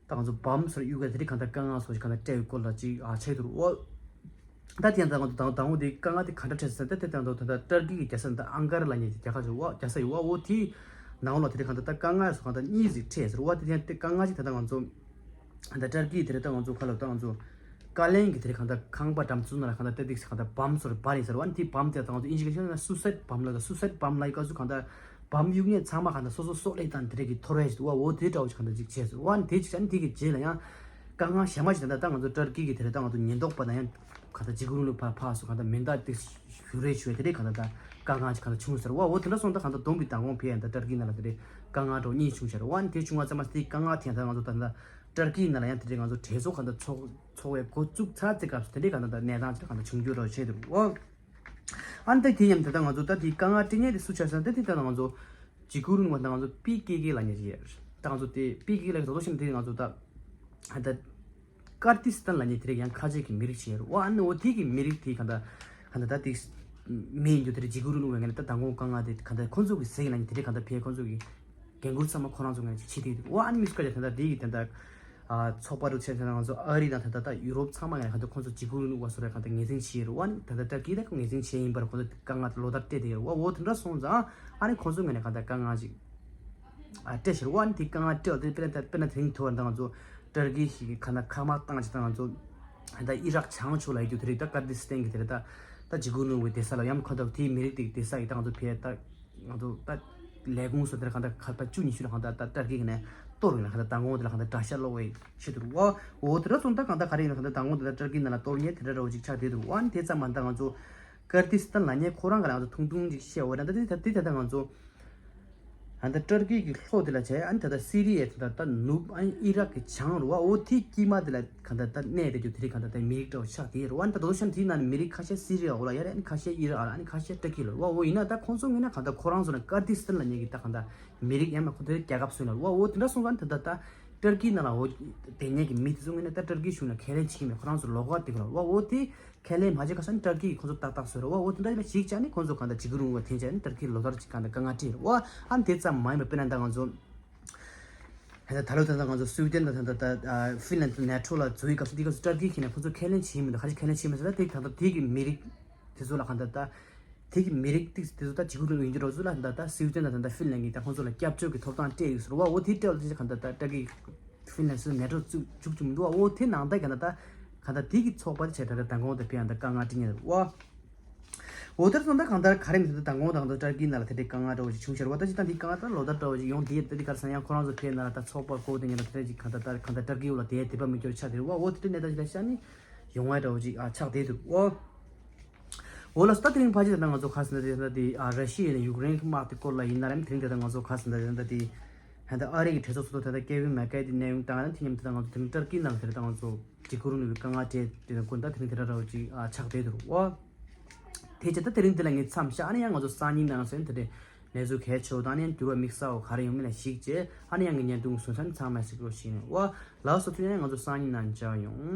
ད་ང་ཚོ་བམ་སོགས་གཡུག་ག་དེ་རིང་གང་ལྟར་དཀའ་ངལ་སོགས་ཀྱི་གང་ལྟར་སྤྲད་ཡོད་སྐོར་ལ་ཅིག་ཨ་ཆགས་འདུག་འོ། ད་དེ་ཡང་ད་ང་ཚོ་དང་དང་པོ་དེ་དཀའ་ངལ་དེ་ག་འདྲ་འཕྲད་ཟེར་ན་ད་དེ་དང་དུ་ད་ལྟ་ཏར་ཀི་གི་རྒྱལ་ས་ད་ཨང་ཀ་ར་ལབ་མཁན་གྱི་རྒྱལ་ཁབ་ཅིག་འོ་རྒྱལ་ས་ཡོད་བ། འོ་དེའི་ནང་ལ་དེ་རིང་གང་ལྟར་ད་དཀའ་ངལ་སོགས་གང་ལྟར་གཉིས་ཅིག་འཕྲད་ཟེར་བ། དེ་ཡང་དེ་དཀའ་ངལ་ཅིག་ད་ལྟ་ང་ཚོ་ད་ལྟ་ཏར་ཀི་དེ་རིང་ད་ང་ཚོ་ཁ་ལ་ད་ང་ཚོ་ཀ་ལན་གྱི་དེ་རིང་གང་ལྟར་ཁང་པ་འགྲམ་ཚུལ་ནང་ལ་གང་ལྟར་ཏེ་དེ་གང་ལྟར་བམ་སོགས་རེ་སྦར་ཡིན་ཟེར་བ། དེ་བམ་དེ་ད་ང་ཚོ་ཨིན་ཇི་གི་ཤོད་ན་སུ་སའིད་བམ་ལ་ད་སུ་སའིད་བམ་ལ་ཡི་ག་ཚོད་གང་ལྟར་བམ་གཡུག་མཁན་ཚང་མ་གང་ལྟར་སོ་སོ་སྲོག་ལས་དང་དེ་རིང་གི་ཐོར་བས་ཟེར་བ། འོ་དེ་འདྲ་བོ་ཅིག་གང་ལྟར་ཅིག་བྱས་ཟེར་བ། དེ་ཅིག་བྱས་ནས་དེ་གི་རྗེས་ལ་ཡང་དཀའ་ངལ་གཞན་པ་ཞིག་ད་ལྟ་ད་ང་ཚོ་ཏར་ཀི་གི་དེ་རིང་ད་ང་ཚོ་ཉེན་རྟོག་པ་དང་ཡང་གང་ལྟར་འཇིགས་སྐུལ་རིང་ལུགས་ཕར་ཕར་སོགས་གང་ལྟར་མེ་མདའ་དེ་གཞུ་རེས་བྱུང་བའི་དེ་རིང་གང་ལྟར་ད་དཀའ་ངལ་ཅིག་གང་ལྟར་བྱུང་ཟེར་བ། འོ་དེ་འདྲ་སོང་ད་གང་ལྟར་བསྡོམས་པའི་མདང་དགོང་ཕེབས་ཡང་ད་ཏར་ཀི་ནང་ལ་དེ་རིང་དཀའ་ངལ་འདྲ་བོ་གཉིས་བྱུང་ཤར་བ། དེ་བྱུང་བ་ཙམ་མ་ཟད་དེ་དཀའ་ངལ་དེ་ཡང་ད་ང་ཚོ་ད་ལྟ་ཏར་ཀི་ནང་ལ་ཡང་དེ་རིང་ང་ཚོ་གྲོས་ཚོགས་གང་ལྟར་ཚོགས་ཚོགས་པའི་འགོ་བཙུགས་ཚར་ཚེ་སྐབས་སུ་དེ་རིང་གང་ལྟར་ད་གནས་སྟངས་ཅིག་གང་ལྟར་བྱུང་རྒྱུ་འདྲ་བོ་བྱས་འདུག་འོ། ཨ་ནི་ད་དེ་མཉམ་དུ་ད་ང་ཚོ་ད་དེ་དཀའ་ངལ་སྤྲད་མཁན་དེ་སུ་ཆགས་ཟེར་ན་ད་དེ་ད་ང་ཚོ་འཇིགས་སྐུལ་རིང་ལུགས་པ་ད་ང་ཚོ་པི་ཀེ་ཀེ་ལབ་མཁན་ཅིག་ཡོད་རེད། ད་ང་ཚོ་དེ་པི་ཀེ་ཀེ་ལབ་དོ་དོ་ཤིན་དེ་ང་ཚོ་ད་ད་ཀར་ཏི་སི་ཐན་ལབ་མཁན་དེ་རིང་ཡང་ཁ་ཆེ་གི་མི་རིགས་ཤིག་ཡོད་རེད། འོ་ཨ་ནི་འོ་དེ་གི་མི་རིགས་དེ་གང་ལྟར་གང་ལྟར་ད་དེ་མི་ཡིན་རྒྱུ་དེ་རིང་འཇིགས་སྐུལ་རིང་ལུགས་པ་ངན་ད་མདང་དགོང་དཀའ་ངལ་དེ་གང་ལྟར་ཁོང་ཚོ་གི་ཟེར་གི་ལབ་མཁན་དེ་རིང་གང་ལྟར་ཕེ་ཁོང་ཚོ་གི་འགན་འཁུར་ཚང་མ་ཁོ་རང་ཚོ་ངན་ཅིག་ཕྱི་དེ་འོ་ཨ་ནི་མི་སུ་ཀ་ཅིག་ད་ལྟ་དེ་གི་ད་ལྟ། ཨ་ཚོགས་པ་རུ་ཆེ་ཆེ་ང་ཚོ་ཨ་རི་དང་ད་ལྟ་ད་ཡུ་རོབ་ཚང་མ་ཡང་གང་ལྟར་ཁོང་ཚོ་འཇིགས་སྐུལ་རིང་ལུགས་པ་སོགས་རེད། གང་ལྟར་ངོས་འཛིན་བྱས་ཡོད་རེད་བ། ད་ལྟ་ཏར་ཀི་ད་ཁོང་ངོས་འཛིན་བྱས་ཡིན་པར་ཁོང་ཚོ་དཀའ་ངལ་ལོ་ལྟར་སྤྲད་བསྡད་ཡོད་རེད་བ། འོ་དེ་འདྲ་སོང་ཙང་ཨ་ནི་ཁོང་ཚོ་ངོས་ནས་གང་ལྟར་དཀའ་ངལ་ཅིག་ཨ་སྤྲད་ཤར་བ། ཨ་ནི་དེ་དཀའ་ངལ་སྤྲད་བ་དེ་དཔེར་ན་ད་དཔེར་ན་དེ་རིང་ཐོག་ད་ང་ཚོ་ཏར་ཀི་ཞིག་གི་ཁ་ན་ཁ་མ་བཏང་ཅིག་ད་ང་ཚོ་ད་ལྟ་ཨི་རག་བྱང་ཕྱོགས་ལ་ཡོད་རྒྱུ་དེ་རིང་ད་ཀར་ཏི་སི་ཐན་གི་དེ་རིང་ད་ད་འཇིགས་སྐུལ་རིང་ལུགས་པའི་སྡོད་ས་ལ་ཡང་ཁོ་ད་དེའི་མི་རིགས་དེ་གི་སྡོད་ས་གི་ད་ང་ཚོ་ཕེ་ད། ང་ཚོ་ད་ལས་ཁུངས་སུ་དེར་གང་ལྟར་ཁ་པར་བཅུ་ཉི་ཤུ་ལ་གང་ལྟར་ད་ཏར་ཀི་གི་ནས་གཏོར་ཡིན་ལ་གང་ལྟར་མདང་དགོང་དེ་ལ་གང་ལྟར་དགྲ་ཤ་སློག་པའི་ཆེད་དུ་རུ་བ། འོ་དེ་འདྲ་སོང་ད་གང་ལྟར་ག་རེ་ཡིན་ལ་གང་ལྟར་མདང་དགོང་དེ་ལ་ཏར་ཀི་ནང་ལ་གཏོར་མཁན་དེ་འདྲ་འདྲ་བོ་ཅིག་ཆགས་བསྡད་འདུག་བ། ཨ་ནི་དེ་ཙམ་མ་ད་ང་ཚོ་ཀར་ཏི་སི་ཐན་ལབ་མཁན་ཁོ་རང་གི་ལ་ང་ཚོ་ཐུང་ཐུང་ཅིག་བཤད་འོ་ད་ད་དེ་ད་དེ་ད་ད་ང་ཚོ་གང་ལྟར་ཏར་ཀི་གི་ལྷོ་དེ་ལ་བྱས། ཨ་ནི་ད་ད་སི་རི་ཡའི་ད་ད་ནུབ་ཨ་ནི་ཨི་རག་གི་བྱང་རུ་བ། འོ་དེ་དཀྱིལ་མ་དེ་ལ་གང་ལྟར་ད་གནས་བསྡད་རྒྱུ་དེ་རིང་གང་ལྟར་ད་མི་རིགས་འདྲ་བོ་ཆགས་བསྡད་ཡོད་རེད་བ། ཨ་ནི་ད་དོ་ཤམ་དེའི་ནང་ནས་མི་རིགས་ཁ་ཤས་སི་རི་ཡ་འོ་ལ་ཡ་རེད། ཨ་ནི་ཁ་ཤས་ཨི་རག་ཨ་ཨ་ནི་ཁ་ཤས་ཏར་ཀི་ལ་རེད་བ། འོ་ཡིན་ན་ད་ཁོང་ཚོ་ངོས་ནས་གང་ལྟར་ཁོ་རང་ཚོ་ནས་ཀར་ཏི་སི་ཐན་ལབ་མཁན་གྱི་ད་གང་ལྟར་མི་རིགས་ཡང་མ་ཁོ་ཚོའི་རྒྱལ་ཁབ་སུ་ཡིན་ལ་བ། འོ་དེ་འདྲ་སོང་ཙང་ད་ད་ད་ཏར་ཀི་ནང་ལ་འོ་བསྡད་མཁན་གྱི་མི་དེ་ཚོ་ངོས་ནས་ད་ཏར་ཀི་གཞུང་ལ་ཁས་ལེན་བྱེད་ཀྱི་མེད། ཁོ་རང་ཚོ་ལོགས་ཀ་བསྡད་ཀྱི་ལ་བ། འོ་དེ་ཁས་ལེན་མ་བྱས་ག་ས་ནས་ཏར་ཀི་གིས་ཁོ་ཚོ་ཏག་ཏག་བཟོས་རེད་བ། འོ་དེ་འདྲ་ཞིག་བྱས་ནས་ཁོ་ཚོ་གང་ལྟར་འཇིགས་སྐུལ་རིང་ལུགས་པ་དེ་བྱས་ནས་ཏར་ཀི་ལོ་ལྟར་གྱི་གང་ལྟར་དཀའ་ངལ་སྤྲད་རེད་བ། ཨ་ནི་དེ་ཙམ་མ་ཡིན་པར་དཔེར་ན་ད་ང་ཚོ། ད་ལྟ་ད་ལོ་ད་ལྟ་ང་ཚོ་སུའི་ཌེན་དང་ད་ལྟ་ད་ཨ་ཧྥིན་ལན་དང་ནེ་ཊོ་ལ་འཛུལ་བའི་སྐབས་སུ་འདི་སྐབས་སུ་ཏར་ཀི་གིས་ནས་ཁོ་ཚོ་ཁས་ལེན་བྱེད་མི་འདུག་ག་རེ་ཁས་ལེན་བྱེད་མི་འདུག་ད་དེ་ད་ལྟ་དེ་གི་མི་རིགས་དེ་ཚོ་ལ་གང་ལྟར་ད་དེ་གི་མི་རིགས་དེ་དེ་ཚོ་ད་འཇིགས་སྐུལ་རིང་ལུགས་ཡིན་གྱི་རོགས་ཚོ་ལ་ད་ལྟ་སུའི་ཌེན་དང་ད་ལྟ་ཧྥིན་ལན་གྱིས་ད་ཁོ་ཚོ་ལ་སྐྱབས་བཅོལ་གྱི་ཐོབ་ཐང་སྤྲད་ཡོད་ཟེར་བ། འོ་དེ་སྤྲད་ལ་དེ་གང་ལྟར་ད་ཏར་ཀི་ཧྥིན་ལན་སུ་ནེ་ཊོ་བཙུགས་བཅུག་བཅུག་མི་འདུག་འོ་དེ་ནང་ད་གང་ལྟར་ད་གང་ལྟར་དེ་གི་ཚོགས་པ་དེ་བྱས་ད་ལྟ་མདང་དགོང་དེ་ཕེ་ཡང་ད་དཀའ་ངལ་འཕྲད་ཉེན་རེད་བ། འོ་དེར་སོང་ད་གང་ལྟར་ག་རེ་མི་འདུག་ད་མདང་དགོང་དང་ད་ཏར་ཀི་ནང་ལ་དེ་འདྲའི་དཀའ་ངལ་འདྲ་བོ་ཞིག་བྱུང་ཤར་བ། ད་ཅི་ད་འདི་དཀའ་ངལ་ད་ལོ་ལྟར་འདྲ་བོ་ཞིག་ཡོང་དེ་ད་འདི་གར་སང་ཡང་ཁོ་རང་ཚོ་ཕེབས་ན་ལ་ད་ཚོགས་པ་བསྐོར་དེ་ངས་ད་དེ་འདྲ་ཅིག་གང་ལྟར་ད་གང་ལྟར་ཏར་ཀི་འོག་ལ་དེ་དེ་པ་མི་སྐྱོར་ཆགས་དེ་རེད་བ། འོ་དེ་འདྲ་གནས་སྟངས་ཞིག་ལ་ཤར་ནི་ཡོང་བ་འདྲ་བོ་ཞིག་ཨ་ཆགས་བསྡད་འདུག་འོ། འོ་ལགས་སོ། ད་དེ་རིང་ཕལ་ཆེར་ད་ང་ཚོ་ཁ་སང་ད་དེ་ད་དེ་ཨ་ར་ཤི་ཡ་ནས་ཡུཀ་རེན་གྱི་དམག་དེ་སྐོར་ལ་ཡིན་ན་རེད། དེ་རིང་དེ་ད་ང་ཚོ་ཁ་སང་ད་དེ་ད་དེ་ད་ཨ་རི་གི་གྲོས་ཚོགས་ཚོགས་གཙོ་ད་ད་ཀེ་ཝིན་མེག་ཀེ་དེ་གནས་དབྱུང་བཏང་ན་དེ་མཉམ་དུ་ད་ང་ཚོ་དེ་རིང་ཏར་ཀི་ནང་དེ་ད་ང་ཚོ་འཇིགས་སྐུལ་རིང་ལུགས་པའི་དཀའ་ངལ་འཕྲད་དེ་དང་ཀུན་ད་དེ་རིང་དེ་འདྲ་འདྲ་བོ་ཅིག་ཨ་ཆགས་བསྡད་འདུག་འོ། དེ་བྱས་ད་དེ་རིང་འདི་ལ་ངས་མཚམས་བཞག་ཨ་ནི་ཡང་ང་ཚོ་སང་ཉིན་ནང་སོན་དེ་འདྲའི་གནས་ཚུལ་གལ་ཆེ་བོ་དང་ཨ་ནི་ཡང་འགྱུར་བ་དམིགས་བསལ་བོ་ག་རེ་ཡོང་མིན་ལ་གཞིགས་བྱས་ཨ་ནི་ཡང་གི་བརྙན་ཐུང་བཟོ་ས་ནི་ཚང་མ་གཟིགས་རོགས་ཞུ་ཡིན། འོ་ལགས་སོ། དེ་ཡང་ང་ཚོ་སང་ཉིན་ནང་མཇལ་ཡོང་།